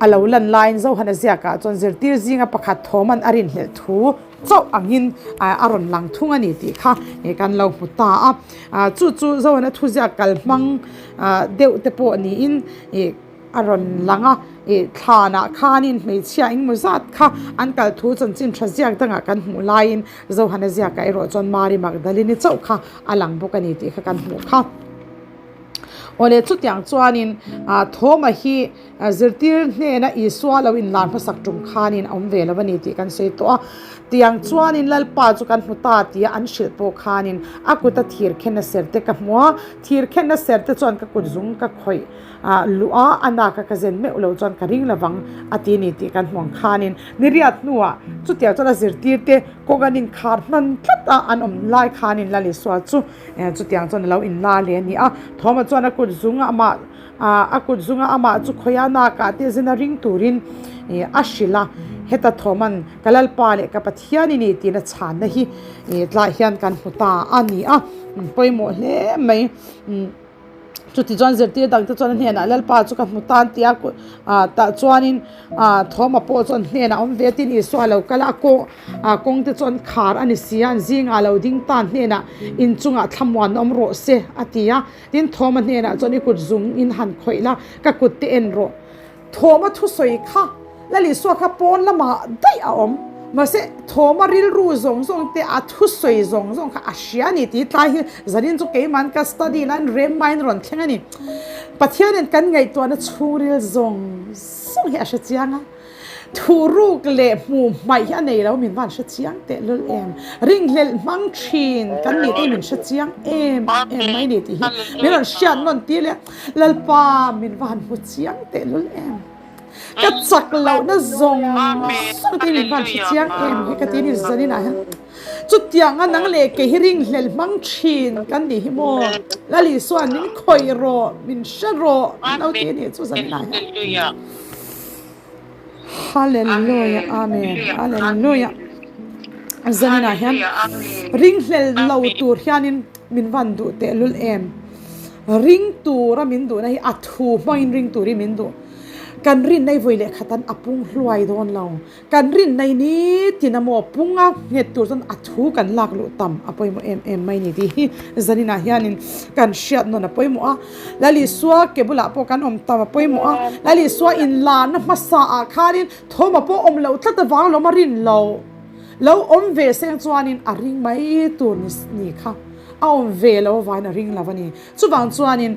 a lo lan laiin Zohana ziakah chuan zirtir zinga pakhat thawm an a rinhlelh thu chauh angin a rawn lang thung a ni tih kha kan lo hmu ta a. Chu chu Zohana thuziak kal hmang deuh te pawh niin a rawn lang a. Thlanah khanin hmeichhia engemaw zat kha an kal thu chanchin tha ziak dangah kan hmuh laiin Zohana ziakah erawh chuan Mari Magdalene chauh kha a lang bawk a ni tih kha kan hmuh kha. Awle chutiang chuanin Thawma hi Zirtir hnena Isua lo inlar hmasak tum khanin a awm ve lo a ni tih kan sawi tawh a. Tiang chuanin Lalpa chu kan hmu ta tia an hrilh pawh khanin a kuta thir khenna serte ka hmu a, thir khenna serte chuan ka kut zung ka khawih luh a, a naka ka zen meuh lo chuan ka ring lovang a ti a ni tih kan hmu ang khanin niriat hnuah chutiang chuan a zirtirte kawng an inkhar hman tlat a, an awm lai khanin Lal Isua chu chutiang chuan a lo inlar leh a ni a. Thawma chuan a kut zung amah A kut zunga amah chu khawiah nakah te zina ring turin a hrilh a, heta Thoma'n ka Lalpa leh ka Pathian i ni tiin a chhanna hi tlaiah hian kan hmu ta a ni a, pawimawh hle mai. Chutichuan zirtir dangte chuan a hnenah Lalpa chu ka hmu tan tia tah chuanin Thawma pawh chuan hnenah awm ve tin Isua a lo kal a, a kawng te chuan khar a ni si a, an zingah a lo ding tan hnenah inchungah thlamuan awm rawh se a ti a. Tin Thawma hnenah chuan i kut zung in han khawih la, ka kut te en rawh. Thawma thusawi kha Lal Isua kha pawn lamah daih a awm. Mahse, Thawma rilru zawng zawng te a thusawi zawng zawng kha a hria a ni tih tlai hi zanin chu keiman ka study nan rem maiin rawn thleng a ni. Pathianin kan ngaihtuahna chhungril zawng zawng hi a hre chiang a. Thuruk leh hmuh hmaih hi a nei lo min van hre chiang teh lul em. Ringhlelh hmang thin kan nih te hi min hre chiang em em mai ni tih hi min rawn hriat nawn tir leh Lalpa min va han hmu chiang teh lul em. Ka chak lohna zawng zawng te hi min van hre chiang em hi ka ti ni zanin ah hian chutiang a nang leh kei hi ringhlelh hmang thin kan nih hi maw Lal Isua'n min khawih rawh min hre rawh min lo ti a nih chu zanin ah hian. Hallelujah Amen Hallelujah Zanin ah hian ringhlel lo tur hianin min van duh teh lul em ring tura min duhna hi a thu hmangin ring turin min duh kan rinna hi vawi leh khatan a pung hluai dawn lo Kan rin nei nitin a maw punga nghet tur chuan a thu kan lak luh tam a pawimawh em em mai ni tih hi zaninah hianin kan hriat nawn a pawimawh a. Lal Isua ke bulah pawh kan awm tam a pawimawh a, Lal Isua inlarna hmasa ah khanin thawma pawh awm loh tlat avang lawm a rin lo lo awm ve seng chuanin a ring mai tur ni kha a awm ve lo avangin a ring lo a ni. Chuvang chuanin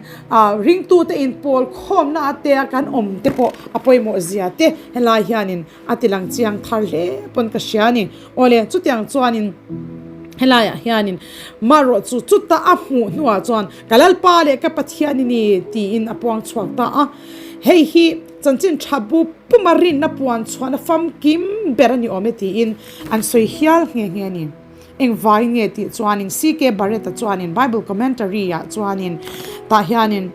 ringtute inpawl khawmna atea kan awm te pawh a pawimawh zia te helai hianin a ti lang chiang thar hle pawn ka hria a ni. Awle, chutiang chuanin helaiah hianin marawh chu chuta a hmuh hnuah chuan ka Lalpa leh ka Pathian i ni tiin a puang chhuak ta a. Hei hi chanchin tha bu puma rinna puan chhuahna famkim ber a ni awm e tiin an sawi hial nghe nghe a ni. Engvai nge tih chuanin CK Barrett-a chuanin Bible Commentary-ah chuanin tah hianin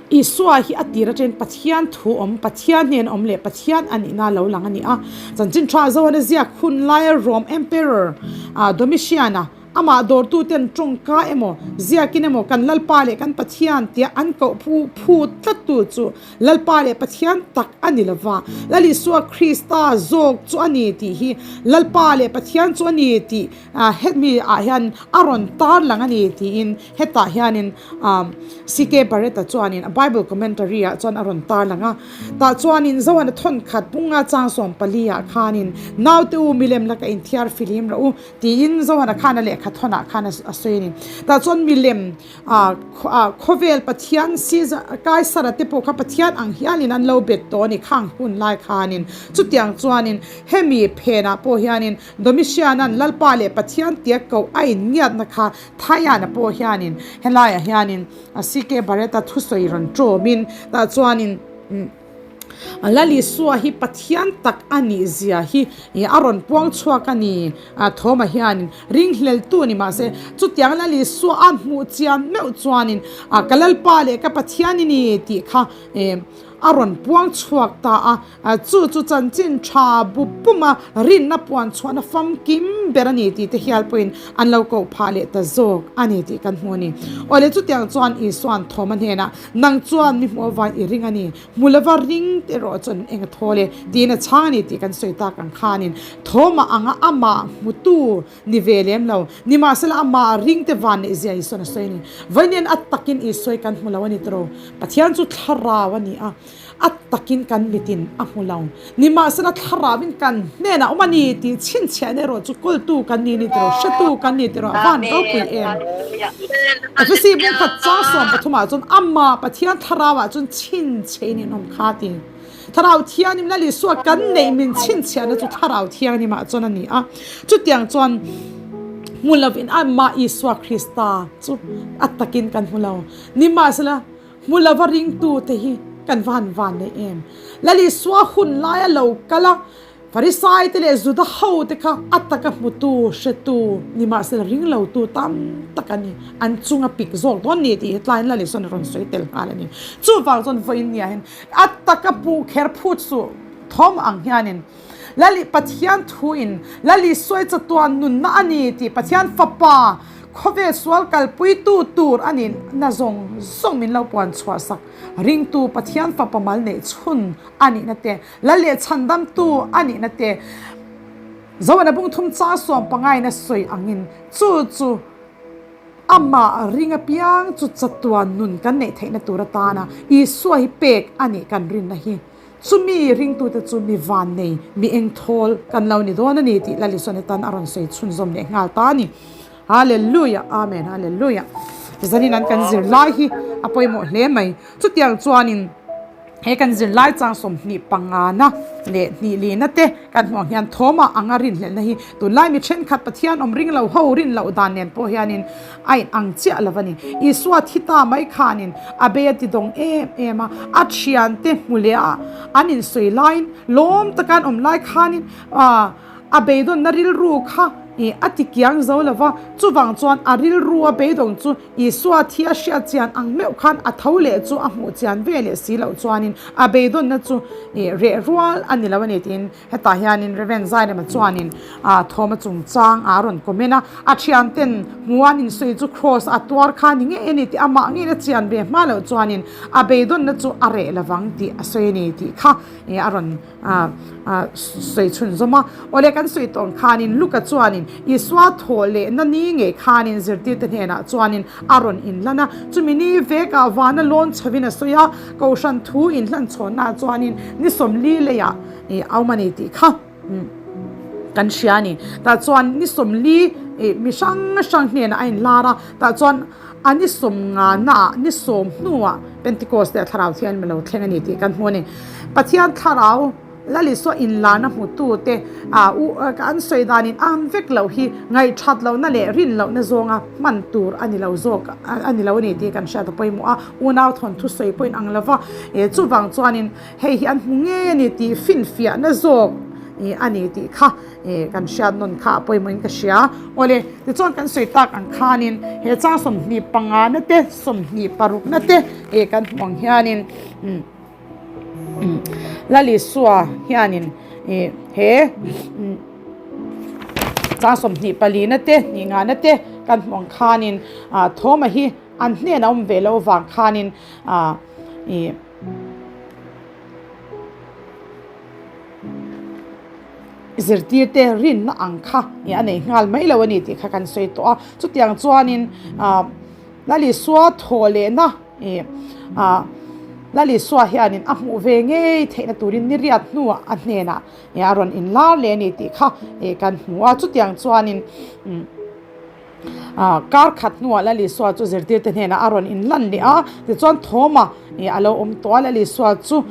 Isua hi a tir atangin Pathian thu awm, Pathian hnen awm leh Pathian a nihna lo lang a ni a. Chanchin tha Zohana ziak hun laia Rome Emperor Domitian-a Amah dawrtuten tawngka emaw, ziakin emaw kan Lalpa leh kan Pathian tia an koh phu phu tlattu chu Lalpa leh Pathian tak a ni lova, Lal Isua Krista zawk chu a ni tih hi Lalpa leh Pathian chu a ni tih hemi ah hian a rawn tar lang a ni tiin hetah hianin CK Barrett-a chuanin a Bible Commentary ah chuan a rawn tar lang a. Tah chuanin Zohana thawnkhat bunga chang 14 ah khanin naute u milem laka inthiar filim rawh u Tiin Zohana khan a lehkha thawnah khan a sawi a ni. Tah chuan milem ah khawvel Pathian Caesar Kaisara te pawh kha Pathian ang hialin an lo bet tawh a ni khang hun lai khanin. Chutiang chuanin hemi phenah pawh hianin Domitian-a'n Lalpa leh Pathian tia koh a inngiatna kha Thaiana pawh hianin helaiah hianin CK Barrett-a thusawi rawn tawmin tah chuanin Lal Isua hi Pathian tak a nih zia hi a rawn puang chhuak a ni. Thawma hianin ringhleltu ni mahse chutiang Lal Isua a hmuh chian meuh chuanin ka Lalpa leh ka Pathian i ni tih kha a rawn puang chhuak ta a. Chu chu chanchin tha bu puma rinna puan chhuahna famkim ber a ni tih te hial pawhin an lo koh phah leh ta zawk a ni tih kan hmu a ni. Awle chutiang chuan Isua'n Thawma hnenah Nang chuan mi hmuh avain i ring a ni, hmu lova ring te erawh chuan eng a thawl e, tiin a chhang a ni tih kan sawi tak ang khanin Thawma anga amah hmutu ni ve lem lo, nimahsela amah ring te van neih zia Isua'n a sawi a ni. Vawiin a takin Isua hi kan hmu lo a ni tawh, Pathian chu thlarau a ni a, A takin kan mitin a hmu lo. Nimahsela thlarauin kan hnenah awm a ni tih chhinchhiahna erawh chu kawltu kan ni ni tiraw, hretu kan ni tiraw a van ropui em. Efesi bungkhat chang 13 ah chuan amah Pathian thlarauah chuan chhinchhiahin in awm kha ti. Thlarau Thianghlim Lal Isua kan neih min chhinchhiahna chu Thlarau Thianghlimah chuan a ni a. Chutiang chuan hmu lovin amah Isua Krista chu a takin kan hmu lo. Nimahsela Hmu lova ringtute hi kan va han van nei em? Lal Isua hun laia lo kal a, Farisaite leh Juda hote kha a taka hmutu, hretu, nimahsela ringlotu tam tak an ni. An chunga pik zawk dawn ni tih hi tlaiin Lal Isua'n a rawn sawi tel nghal a ni. Chuvang chuan vawiin nia hian a taka puh kher phut suh thawm ang hianin Lal Pathian thuin Lal Isua i chatuan nunna a ni tih Pathian Fapa. Khawvel sual kalpuitu tur a nih na zawng zawng min lo puan chhuah sak. Ringtu Pathian fapa mal neih chhun a nihna te, Lal leh chhandamtu a nihna te, Zohana bungthum chang suam pangain a sawi angin chu chu amah ring apiang chu chatuan nun kan neih theihna tur atana Isua hi pek a nih kan rinna hi. Chumi ringtute chu mi van nei, mi engthawl kan lo ni dawn a ni tih Lal Isuan hetan a rawn sawi chhunzawm leh nghal ta a ni. Hallelujah! Amen! Hallelujah! Zanin an kan zirlai hi a pawimawh hle mai. Chutiang chuanin he kan zirlai chang 25 na leh hnih lina te kan hmuh ang hian thawmah anga rinhlelhna hi tunlai mi thenkhat Pathian awm ring lo ho rin loh dan nen pawh hianin a in ang chiah lo a ni. Isua thi ta mai khanin a bei a ti dawng em em a, a thiante hmu leh a an insawi laiin lawm taka an awm lai khanin a beidawnna rilru kha a ti kiang zo lo va, chuvang chuan a rilru a beidawng chu Isua thi a hriat chian ang meuh khan a tho leh chu a hmuh chian ve leh si loh chuanin a beidawnna chu reh rual a ni lo a ni tiin hetah hianin Rev. Zairema chuanin thawm a chungchang a rawn comment a, a thianten hmuan insawi chu Kraws a tuar kha ni ngei a ni tih amah ngeiin a chian ve hma loh chuanin a beidawnna chu a reh lovang tih a sawi a ni tih kha a rawn sawi chhunzawm a. Awle kan sawi tawh ang khanin Luka chuanin Isua thawh lehna ni ngei khanin zirtirte hnenah chuanin a rawn inlan a. Chumi ni vekah vana lawn chhovin a sawi a, Kohhran thu inhlan chhawnnaah chuanin ni 40 leiah a awm a ni tih kha kan hria a ni. Tah chuan ni 40 mi hrang hrang hnenah a inlar a, tah chuan a ni 50 naah ni 10 hnuah Pentecost leh Thlarau Thianghlim a lo thleng a ni tih kan hmu a ni. Pathian Thlarau Lal Isua inlarna hmutute an sawi danin an vek loh hi ngaihthat lohna leh rin lohna zawnga hman tur a ni lo zawk a ni lo a ni tih kan hriat a pawimawh a. Unau thawnthu sawi pawhin ang lova, chuvang chuanin hei hi an hmu ngei a ni tih finfiahna zawk a ni tih kha kan hriat nawn kha a pawimawhin ka hria. Awle, tichuan kan sawi tak ang khanin he chang 25 na te, 26 na te kan hmu ang hianin Lal Isua hianin he chang 24 na te, hnih nga na te kan hmu ang khanin Thawma hi an hnenah awm ve loh avang khanin Zirtirte rinna ang kha a nei nghal mai lo a ni tih kha kan sawi tawh a. Chutiang chuanin Lal Isua thawh lehna Lal Isua hianin a hmuh ve ngei theihna turin ni riat hnuah a hnenah a rawn inlar leh a ni tih kha kan hmu a. Chutiang chuanin. Kar khat hnuah Lal Isua chu zirtirte hnenah a rawn inlan leh a, tichuan Thawma a lo awm tawh a, Lal Isua chu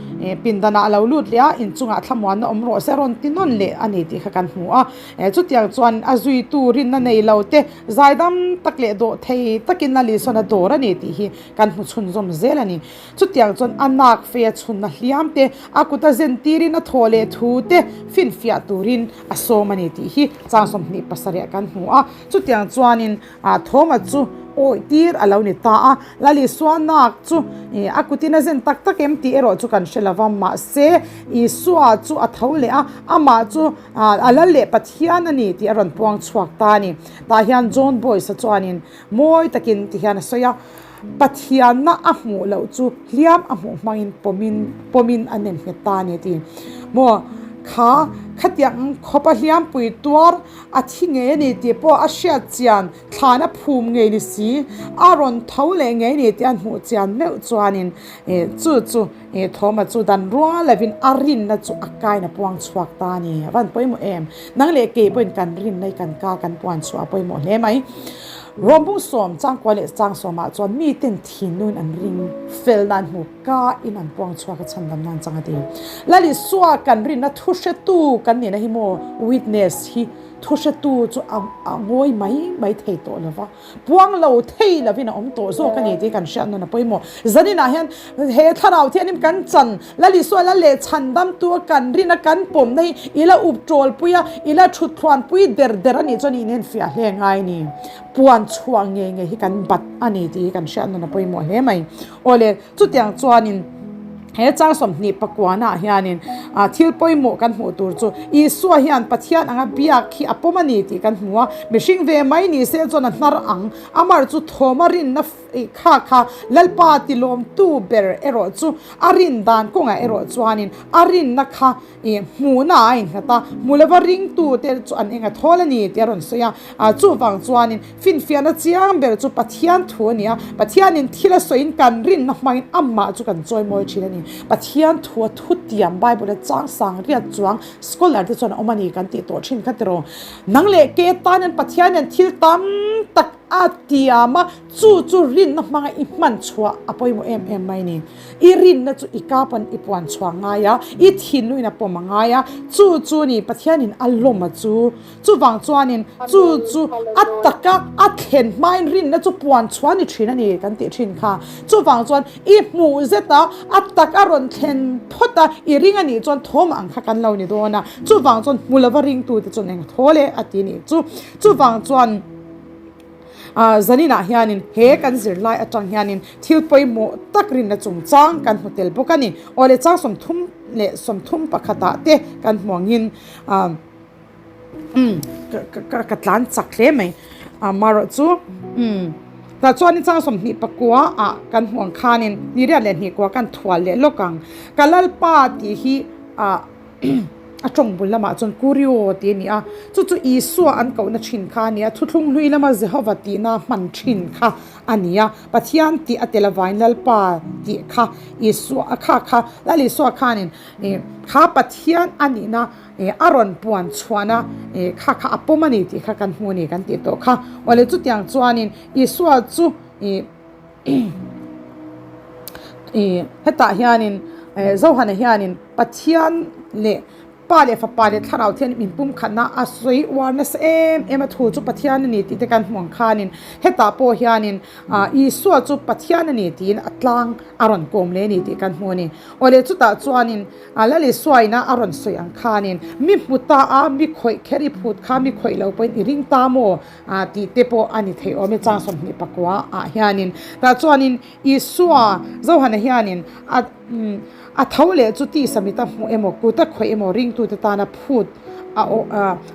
pindanah a lo lut leh a, inchungah thlamuanna awm rawh se a rawn ti nawn leh a ni tih kha kan hmu a. Chutiang chuan a zuitu rinna nei lo te zaidam tak leh dawh thei takin Lal Isuan a dawr a ni tih hi kan hmu chhunzawm zel a ni. Chutiang chuan a nak fei a chhunna hliam te, a kut a zen tirin a thaw leh thu te finfiah turin a sawm a ni tih hi chang 27 kan hmu a. Chutiang chuanin Thawma chu awih tir a lo ni ta a, Lal Isua nak chu a kutin a zen tak tak em tih erawh chu kan hre lova, mahse Isua chu a tho leh a, amah chu a lal leh Pathian a ni tih a rawn puang chhuak ta a ni. Tah hian John Boyce-a chuanin mawi takin ti hian a sawi a, Pathianna a hmuh loh chu hliam a hmuh hmangin pawmin pawmin a nem nghet ta a ni a ti. Maw kha khatiang khawpa hliampui tuar a thi ngei a ni tih pawh a hriat chian thlan a phum ngei ni si, a rawn tho leh ngei ni tih an hmuh chian meuh chuanin chu chu Thawma chu dan rual lovin a rinna chu a kain a puang chhuak ta a ni. A van pawimawh em? Nang leh kei pawhin kan rinna hi kan ka kan puan chhuah a pawimawh hle mai. Rawmbung sawm changkua leh chang sawmah chuan miten thinlungin an ring fel nan hmu ka in an puang chhuak a chhandam nan chang a ti. Lal Isua kan rinna thu hretu kan nihna hi maw witness hi thu hretu chu a ngawi mai mai thei tawh lo va, puang lo thei lovin a awm tawh zawk a ni tih kan hriat nawn a pawimawh. Zaninah hian he thlarau thianghlim kan chan Lal Isua lal leh chhandamtu a kan rin a kan pawmna hi i la up tawlpui a, i la thut thluanpui der der a nih chuan i inenfiah hle ngai a ni. Puan chhuah ngei ngei hi kan bat a ni tih hi kan hriat nawn a pawimawh hle mai. Awle, chutiang chuanin he chang 29 ah hianin. Thil pawimawh kan hmuh tur chu Isua hian Pathian anga biak hi a pawm a ni tih kan hmu a, mihring ve mai ni se chuan a hnar ang. Amar chu thawma rinna kha kha Lalpa tilawmtu ber erawh chu a rin dan kawngah erawh chuanin a rinna kha hmuhna a innghat a, hmu lova ringtute chu an enga thawl a ni tih a rawn sawi a. Chuvang chuanin finfiahna chiang ber chu Pathian thu a ni a, Pathianin thil a sawiin kan rinna hmangin amah chu kan chawimawi thin a ni. Pathian thu a thutiam Bible a chang sang riat chuang scholar te chuan a awm a ni kan tih tawh thin kha tiraw. Nang leh ke tan hian Pathian hian thil tam tak a tiam a, chu chu rinna hmanga i hman chhuah a pawimawh em em mai a ni. I rinna chu i kapan i puan chhuah ngai a, i thinluin a pawm a ngai a, chu chu ni Pathianin a lawm a chu. Chuvang chuanin chu chu a taka a thlen hmain rinna chu puan chhuah a ni thin a ni kan tih thin kha. Chuvang chuan i hmuh zet a, a tak a rawn thlen phawt a, i ring a nih chuan thawm ang kha kan lo ni dawn a. Chuvang chuan hmu lova ringtute chuan eng thawl e a ti nih chu. Chuvang chuan. Zaninah hianin he kan zirlai atang hianin thil pawimawh tak rinna chungchang kan hmu tel bawk a ni. Awle chang 31 pakhatah te kan hmu angin ka tlan chak hle mai. Amaherawh chu tah chuanin chang 29 ah kan hmu ang khanin ni riat leh hnih kua kan thual leh lawk ang. Ka Lalpa tih hi A tawng bul lamah chuan Kurio tih a ni a, chu chu Isua an kohna thin kha a ni a, thuthlung hlui lama Jehova tihna hman thin kha a ni a, Pathian tih a tel avain Lalpa tih kha Isua kha kha Lal Isua khanin kha Pathian a nihna a rawn puan chhuahna kha kha a pawm a ni tih kha kan hmu a ni kan tih tawh kha. Awle chutiang chuanin Isua chu ih. Ih hetah hianin Zohana hianin Pathian leh Pa leh Fapa leh Thlarau thian inpumkhatna a sawi uar nasa em em a thu chu Pathian a ni tih te kan hmu ang khanin hetah pawh hianin Isua chu Pathian a ni tiin a tlang a rawn kawm leh a ni tih kan hmu a ni. Awle chutah chuanin Lal Isuaina a rawn sawi ang khanin mi hmu ta a mi khawih kher i phut kha mi khawih lo pawhin i ring ta maw? Ah tih te pawh a ni thei awm e chang 29 ah hianin tah chuanin Isua Johana hianin a a tho leh chu tisa mita hmuh emaw kut a khawih emaw ringtute tana phut a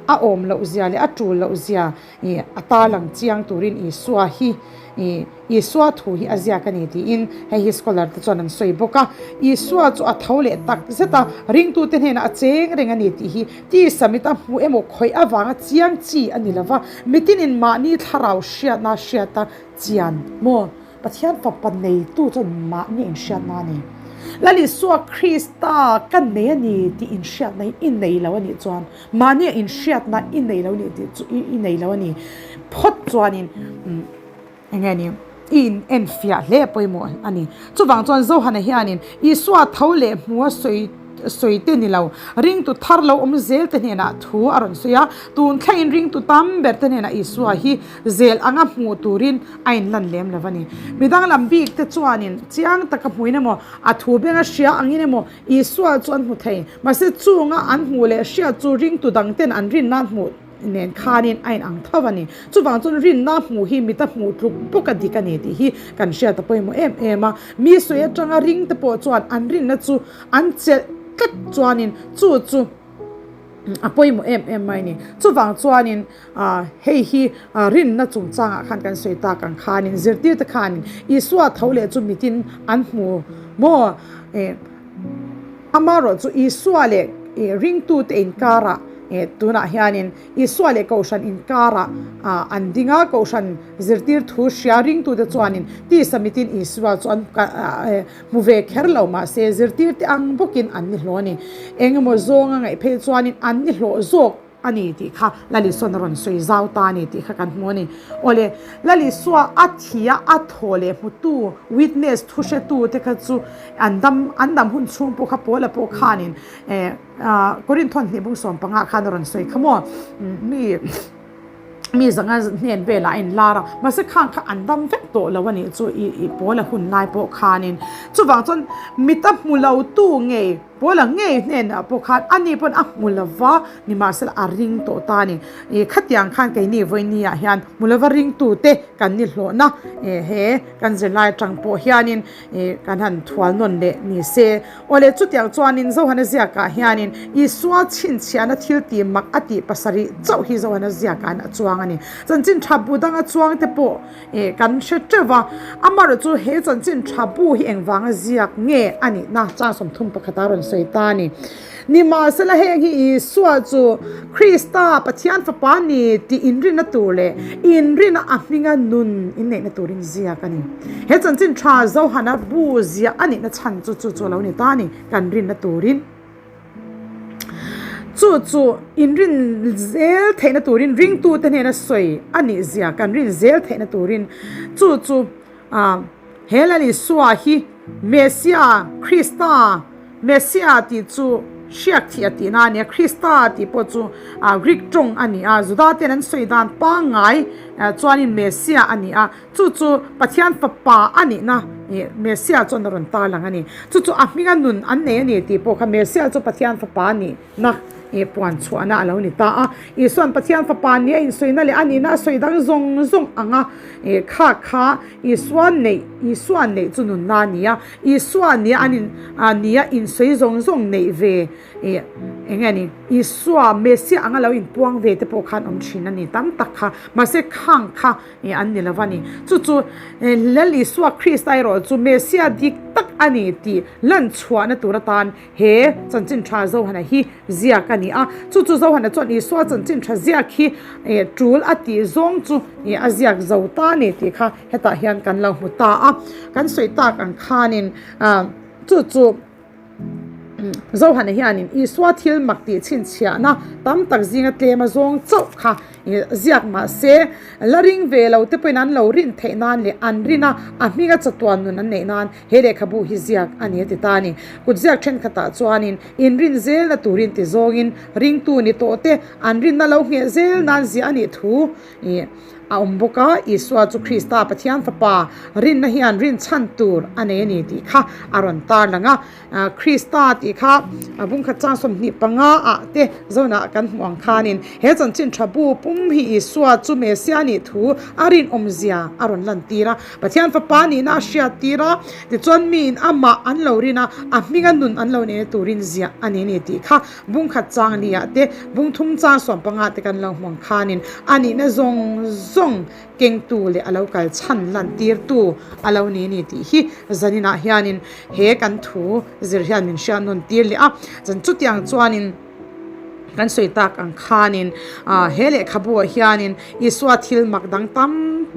a awm loh zia leh a tul loh zia ih a tarlang chiang turin Isua hi ih Isua thu hi a ziak a ni tiin hei hi scholar te chuan an sawi bawk a. Isua chu a tho leh tak zet a, ringtute hnenah a cheng reng a ni tih hi tisa mita hmuh emaw khawih avanga chiang chi a ni lo va, mitinin mahni thlarau hriatna hriata chian maw? Pathian fapa neitu chuan mahni inhriatna a nei. Lal Isua Krista ka nei a ni tih inhriatna hi i nei lo a nih chuan mahnia inhriatna i nei lo a ni tih chu i nei lo a ni phawt chuanin. Enge ni? I in en fiah hle pawimawh a ni. Chuvang chuan Johana hianin Isua tho leh hmua sawi sawi te ni lo, ringtu thar lo awm zel te hnenah thu a rawn sawi a. Tun thlengin ringtu tam ber te hnenah Isua hi zel anga hmuh turin a inlan lem lo a ni. Midang lam bik te chuanin chiang taka hmuin emaw, a thu benga hria angin emaw Isua chu an hmu thei. Mahse chunga an hmuh leh hriat chu ringtu dang ten an rinna an hmuh nen khanin a inang tho a ni. Chuvang chuan rinna hmuh hi mita hmuh tluk bawk a dik a ni tih hi kan hriat a pawimawh em em a. Mi sawi atanga ring te pawh chuan an rinna chu an chelh tlat chuanin chu chu a pawimawh em em mai a ni. Chuvang chuanin hei hi rinna chungchangah khan kan sawi tak ang khanin zirtirte khanin Isua tho leh chu mitin an hmu maw? Amaherawh chu Isua leh ringtute inkarah tunah hianin Isua leh Kohhran inkarah an ding a, Kohhran zirtir thu hria ringtute chuanin tisa mitin Isua chu an hmu ve kher lo mahse zirtirte ang bawkin an ni hlawh a ni. Engemaw zawnga ngaih phei chuanin an ni hlawh zawk. a ni tih kha Lal Isua'n a rawn sawi zau ta a ni tih kha kan hmu a ni. Awle, Lal Isua a thi a, a thaw leh hmutu, witness, thu hretu te kha chu an dam, an dam hun chhung pawh kha Paula pawh khanin eh Korinthon hnih bung 15 khan a rawn sawi kha maw, mi mi zanga hnen velah a inlar a, mahse khang kha an dam vek tawh lo a nih chu i Paula hun lai pawh khanin. Chuvang chuan mita hmu lo tu ngei. Paula ngei hnenah pawh khan ani pawn a hmu lova, nimahsela a ring tawh ta a ni. Ih khatiang khan keini vawinia hian hmu lova ringtute kan ni hlawhna he kan zirlai atang pawh hianin ih kan han thual nawn leh ni se. Awle chutiang chuanin Zohana ziakah hianin Isua chhinchhiahna thil tih mak a tih pasarih chauh hi Zohana ziakah hian a chuang a ni. Chanchin tha bu danga chuang te pawh ih kan hre teuh va, amaherawh chu he chanchin tha bu hi engvanga ziak nge a nihna chang 31 a rawn sawi ta a ni. Nimahsela heng hi Isua chu Krista, Pathian Fapa ni tih inrinna tur leh inrinna a hminga nun inneihna turin ziak a ni. He chanchin tha Johana bu ziah a nihna chhan chu chu chu a lo ni ta a ni, kan rinna turin. Chu chu inrin zel theihna turin ringtute hnena sawi a nih zia kan rin zel theihna turin chu chu he Lal Isua hi Messia, Krista, Messia tih chu hriak thih a tihna a ni a, Krista tih pawh chu Greek tawng a ni a, Juda ten an sawi dan pangngai chuanin Messia a ni a, chu chu Pathian fapa a nihna Messia chuan a rawn tarlang a ni. Chu chu a hminga nun an nei a ni tih pawh kha Messia chu Pathian fapa a nihna puan chhuahna a lo ni ta a. Isuan Pathian fapa nia insawiina leh a nihna a sawi dang zawng zawng ang a, kha kha Isua neih, Isua neih chu nunna a ni a, Isua nia an in, nia insawi zawng zawng neih ve ih eng nge ni, Isua Messiah anga lo inpuang ve te pawh khan awm thin a ni tam tak kha, mahse khang kha ih an ni lo va ni. Chu chu Lal Isua Krista erawh chu Messiah dik tak a ni tih lan chhuahna tur atan He chanchin tha Zohana hi ziak a ni a, chu chu Zohana chuan Isua chanchin tha ziak hi tul a tih zawng chu a ziak zo ta a ni tih kha hetah hian kan lo hmu ta a. Kan sawi tak ang khanin chu chu Zohana hianin Isua thil mak tih chhinchhiahna tam tak zinga tlem a zawng chauh kha Ziak mah se, la ring ve lo te pawhin an lo rin theih nan leh an rin a, a hminga chatuan nun an neih nan he lehkhabu hi ziak a ni a ti ta a ni. Kut ziak thenkhatah chuanin inrin zelna turin ti zawngin ringtu ni tawh te an rinna lo ngheh zel nan ziah a nih thu ih a awm bawk a, Isua chu Krista Pathian Fapa rinna hian rinchhan tur a nei a ni tih kha a rawn tarlang a. Krista tih kha bungkhat chang 25 ah te zawnah kan hmuh ang khanin he chanchin tha bu pum hi Isua chu Messiah nih thu a rinawmzia a rawn lantir a, Pathian Fapa nihna a hriattir a, tichuan miin amah an lo rin a, a hminga nun an lo neihna turin ziah a ni ni tih kha bungkhat chang liah te bungthum chang 15 ah te kan lo hmuh ang khanin a nihna zawng zawng kengtu leh a lo kal chhan lantirtu a lo ni ni tih hi zaninah hianin he kan thu zir hian min hriat nawn tir leh a. Zan chutiang chuanin kan sawi tak ang khanin ah he lehkhabuah hianin Isua thil mak dang tam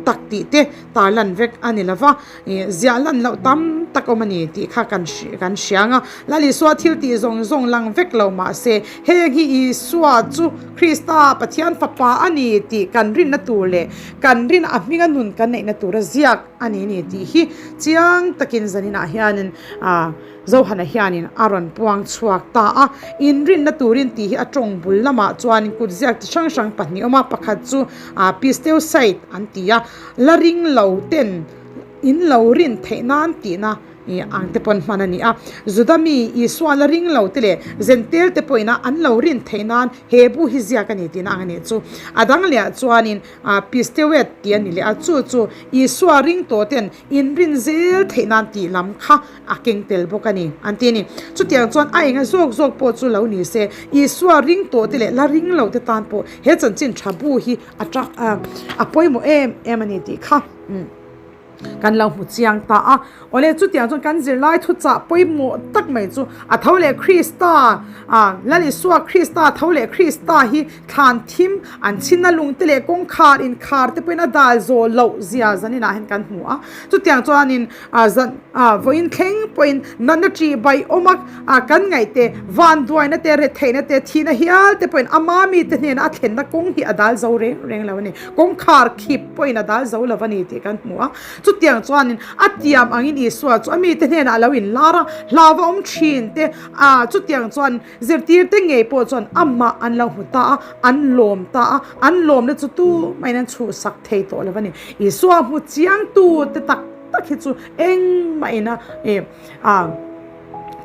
tak tih te tar lan vek a ni lova, ih ziah lan loh tam tak awm a ni tih kha kan kan hria ang a. Lal Isua thil tih zawng zawng lang vek lo mahse heng hi Isua chu Krista Pathian Fapa a ni tih kan rinna tur leh kan rin a hminga nun kan neihna tura ziak a ni ni tih hi chiang takin zaninah hianin ah Johana hianin a rawn puang chhuak ta a. Inrinna turin tih hi a tawng bul lamah chuanin kut ziak chi hrang hrang pahnih awm a, pakhat chu ah Pisteusaid an ti a, la ring lo ten in lo rin theih nan tihna Ih ang te pawn hman a ni a. Juda mi Isua la ring lo te leh Zentel te pawhin a an lo rin theih nan he bu hi ziak a ni tihna ang a nih chu. A dang lehah chuanin ah Pisteuet tih a ni leh a, chu chu Isua ring tawh ten inrin zel theih nan tih lam kha a keng tel bawk a ni an ti a ni. Chutiang chuan a enga zawk zawk pawh chu lo ni se, Isua ring tawh te leh la ring lo te tan pawh he chanchin tha bu hi a tang a pawimawh em em a ni tih kha. Kan lo hmu chiang ta a. Awle chutiang chuan kan zirlai thuchah pawimawh tak mai chu a tho leh Krista, a Lal Isua Krista tho leh Krista hi thlan thim an chhinna lungte leh kawngkhar inkhar te pawhin a dal zawh loh zia zaninah hian kan hmu a. Chutiang chuanin a zan a vawiin thleng pawhin natna ṭih bai awm a a kan ngaih te, vanduaina te, retheihna te, thihna hial te pawhin ama mite hnena a thlenna kawng hi a dal zo reng reng lo a ni. Kawngkhar khip pawhin a dal zo lo a ni tih kan hmu a. Chutiang chuanin a tiam angin Isua chu a mite hnenah a lo inlar a, hlauva awm thin te a chutiang chuan zirtirte ngei pawh chuan amah an lo hmu ta a, an lawm ta a, an lawmna chu tumahin an chhuhsak thei tawh lo a ni. Isua hmu chiangtu te tak tak hi chu engmah ina ih a.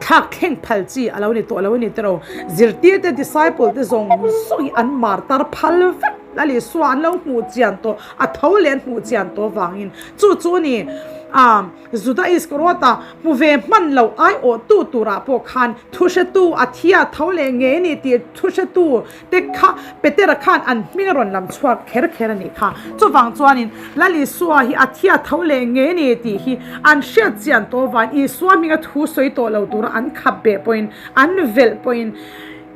Thlak thleng phal chi a lo ni tawh lo a ni tiraw. Zirtirte, disciple te zawng zawng hi an martar phal vek Lal Isua an lo hmuh chian tawh, a tho leh an hmuh chian tawh vangin chu chu a ni. A Juda Iskariota hmu ve hman lo aiawhtu turah pawh khan thuhretu a thi a tho leh ngei a ni tih thuhretu te kha Petera khan an hming a rawn lam chhuak kher kher a nih kha. Chuvang chuanin Lal Isua hi a thi a tho leh ngei a ni tih hi an hriat chian tawh avangin Isua hminga thu sawi tawh lo tura an khap beh pawhin an velh pawhin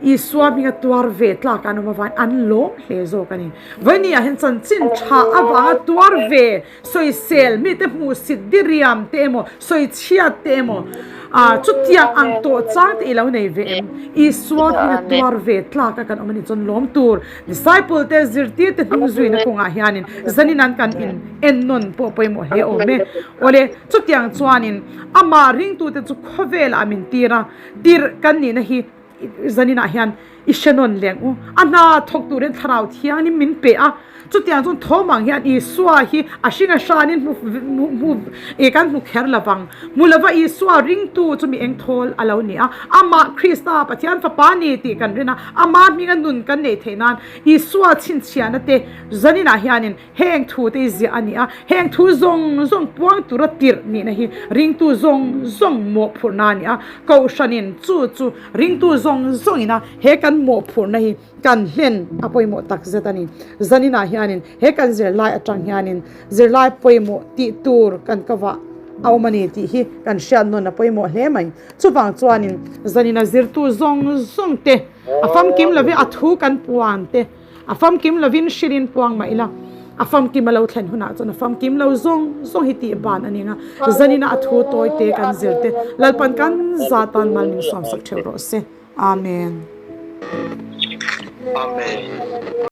Isua hminga tuar ve tlak an awm avangin an lawm hle zawk a ni. Vawinia hian chanchin tha avanga tuar ve Sawisel mite hmuhsit diriam te emaw, sawichhiat te emaw, ah chutiang ang tawh chang te i lo nei ve em? Isua hminga tuar ve tlak a kan awm a nih chuan lawm tur. Disciple te, zirtir te hnung zuina kawngah hianin zanin an kan in ennawn pawh pawimawh hle awm e. Awle, chutiang chuanin amah ringtute chu khawvelah min tir a, tirh kan nihna hi Zaninah hian i hre nawn leng u. A hna thawk turin thlarau thiangin min pe a, chutiang chuan thawm ang hian Isua hi a hring a hranin hmu hmu ih kan hmu kher lo vang. Hmu lova Isua ringtu chu mi eng thawl a lo ni a, amah Krista Pathian Fapa ni tih kan rin a, ama hminga nun kan neih theih nan Isua chhinchhiahna te zaninah hianin Heng thu te hi ziah a ni a, heng thu zawng zawng puang tura tirh nihna hi ringtu zawng zawng mawhphurhna a ni a, Kohhranin chu chu ringtu zawng zawngina he kan mawhphurhna hi kan hlen a pawimawh takzet a ni. Zaninah hianin he kan zirlai atang hianin zirlai pawimawh tih tur kan kavah a awm a ni tih hi kan hriat nawn a pawimawh hle mai. Chuvang chuanin zanina zirtu zawng zawng te a famkim lovin a thu kan puan te, A famkim lovin hrilhin puang mah ila, a famkim a lo thlen hunah chuan a famkim lo zawng zawng hi tih ban a ning a, zanina a thu tawi te kan zir te Lalpan kan za tan mal min sawmsak theuh rawh se. Amen. Amen.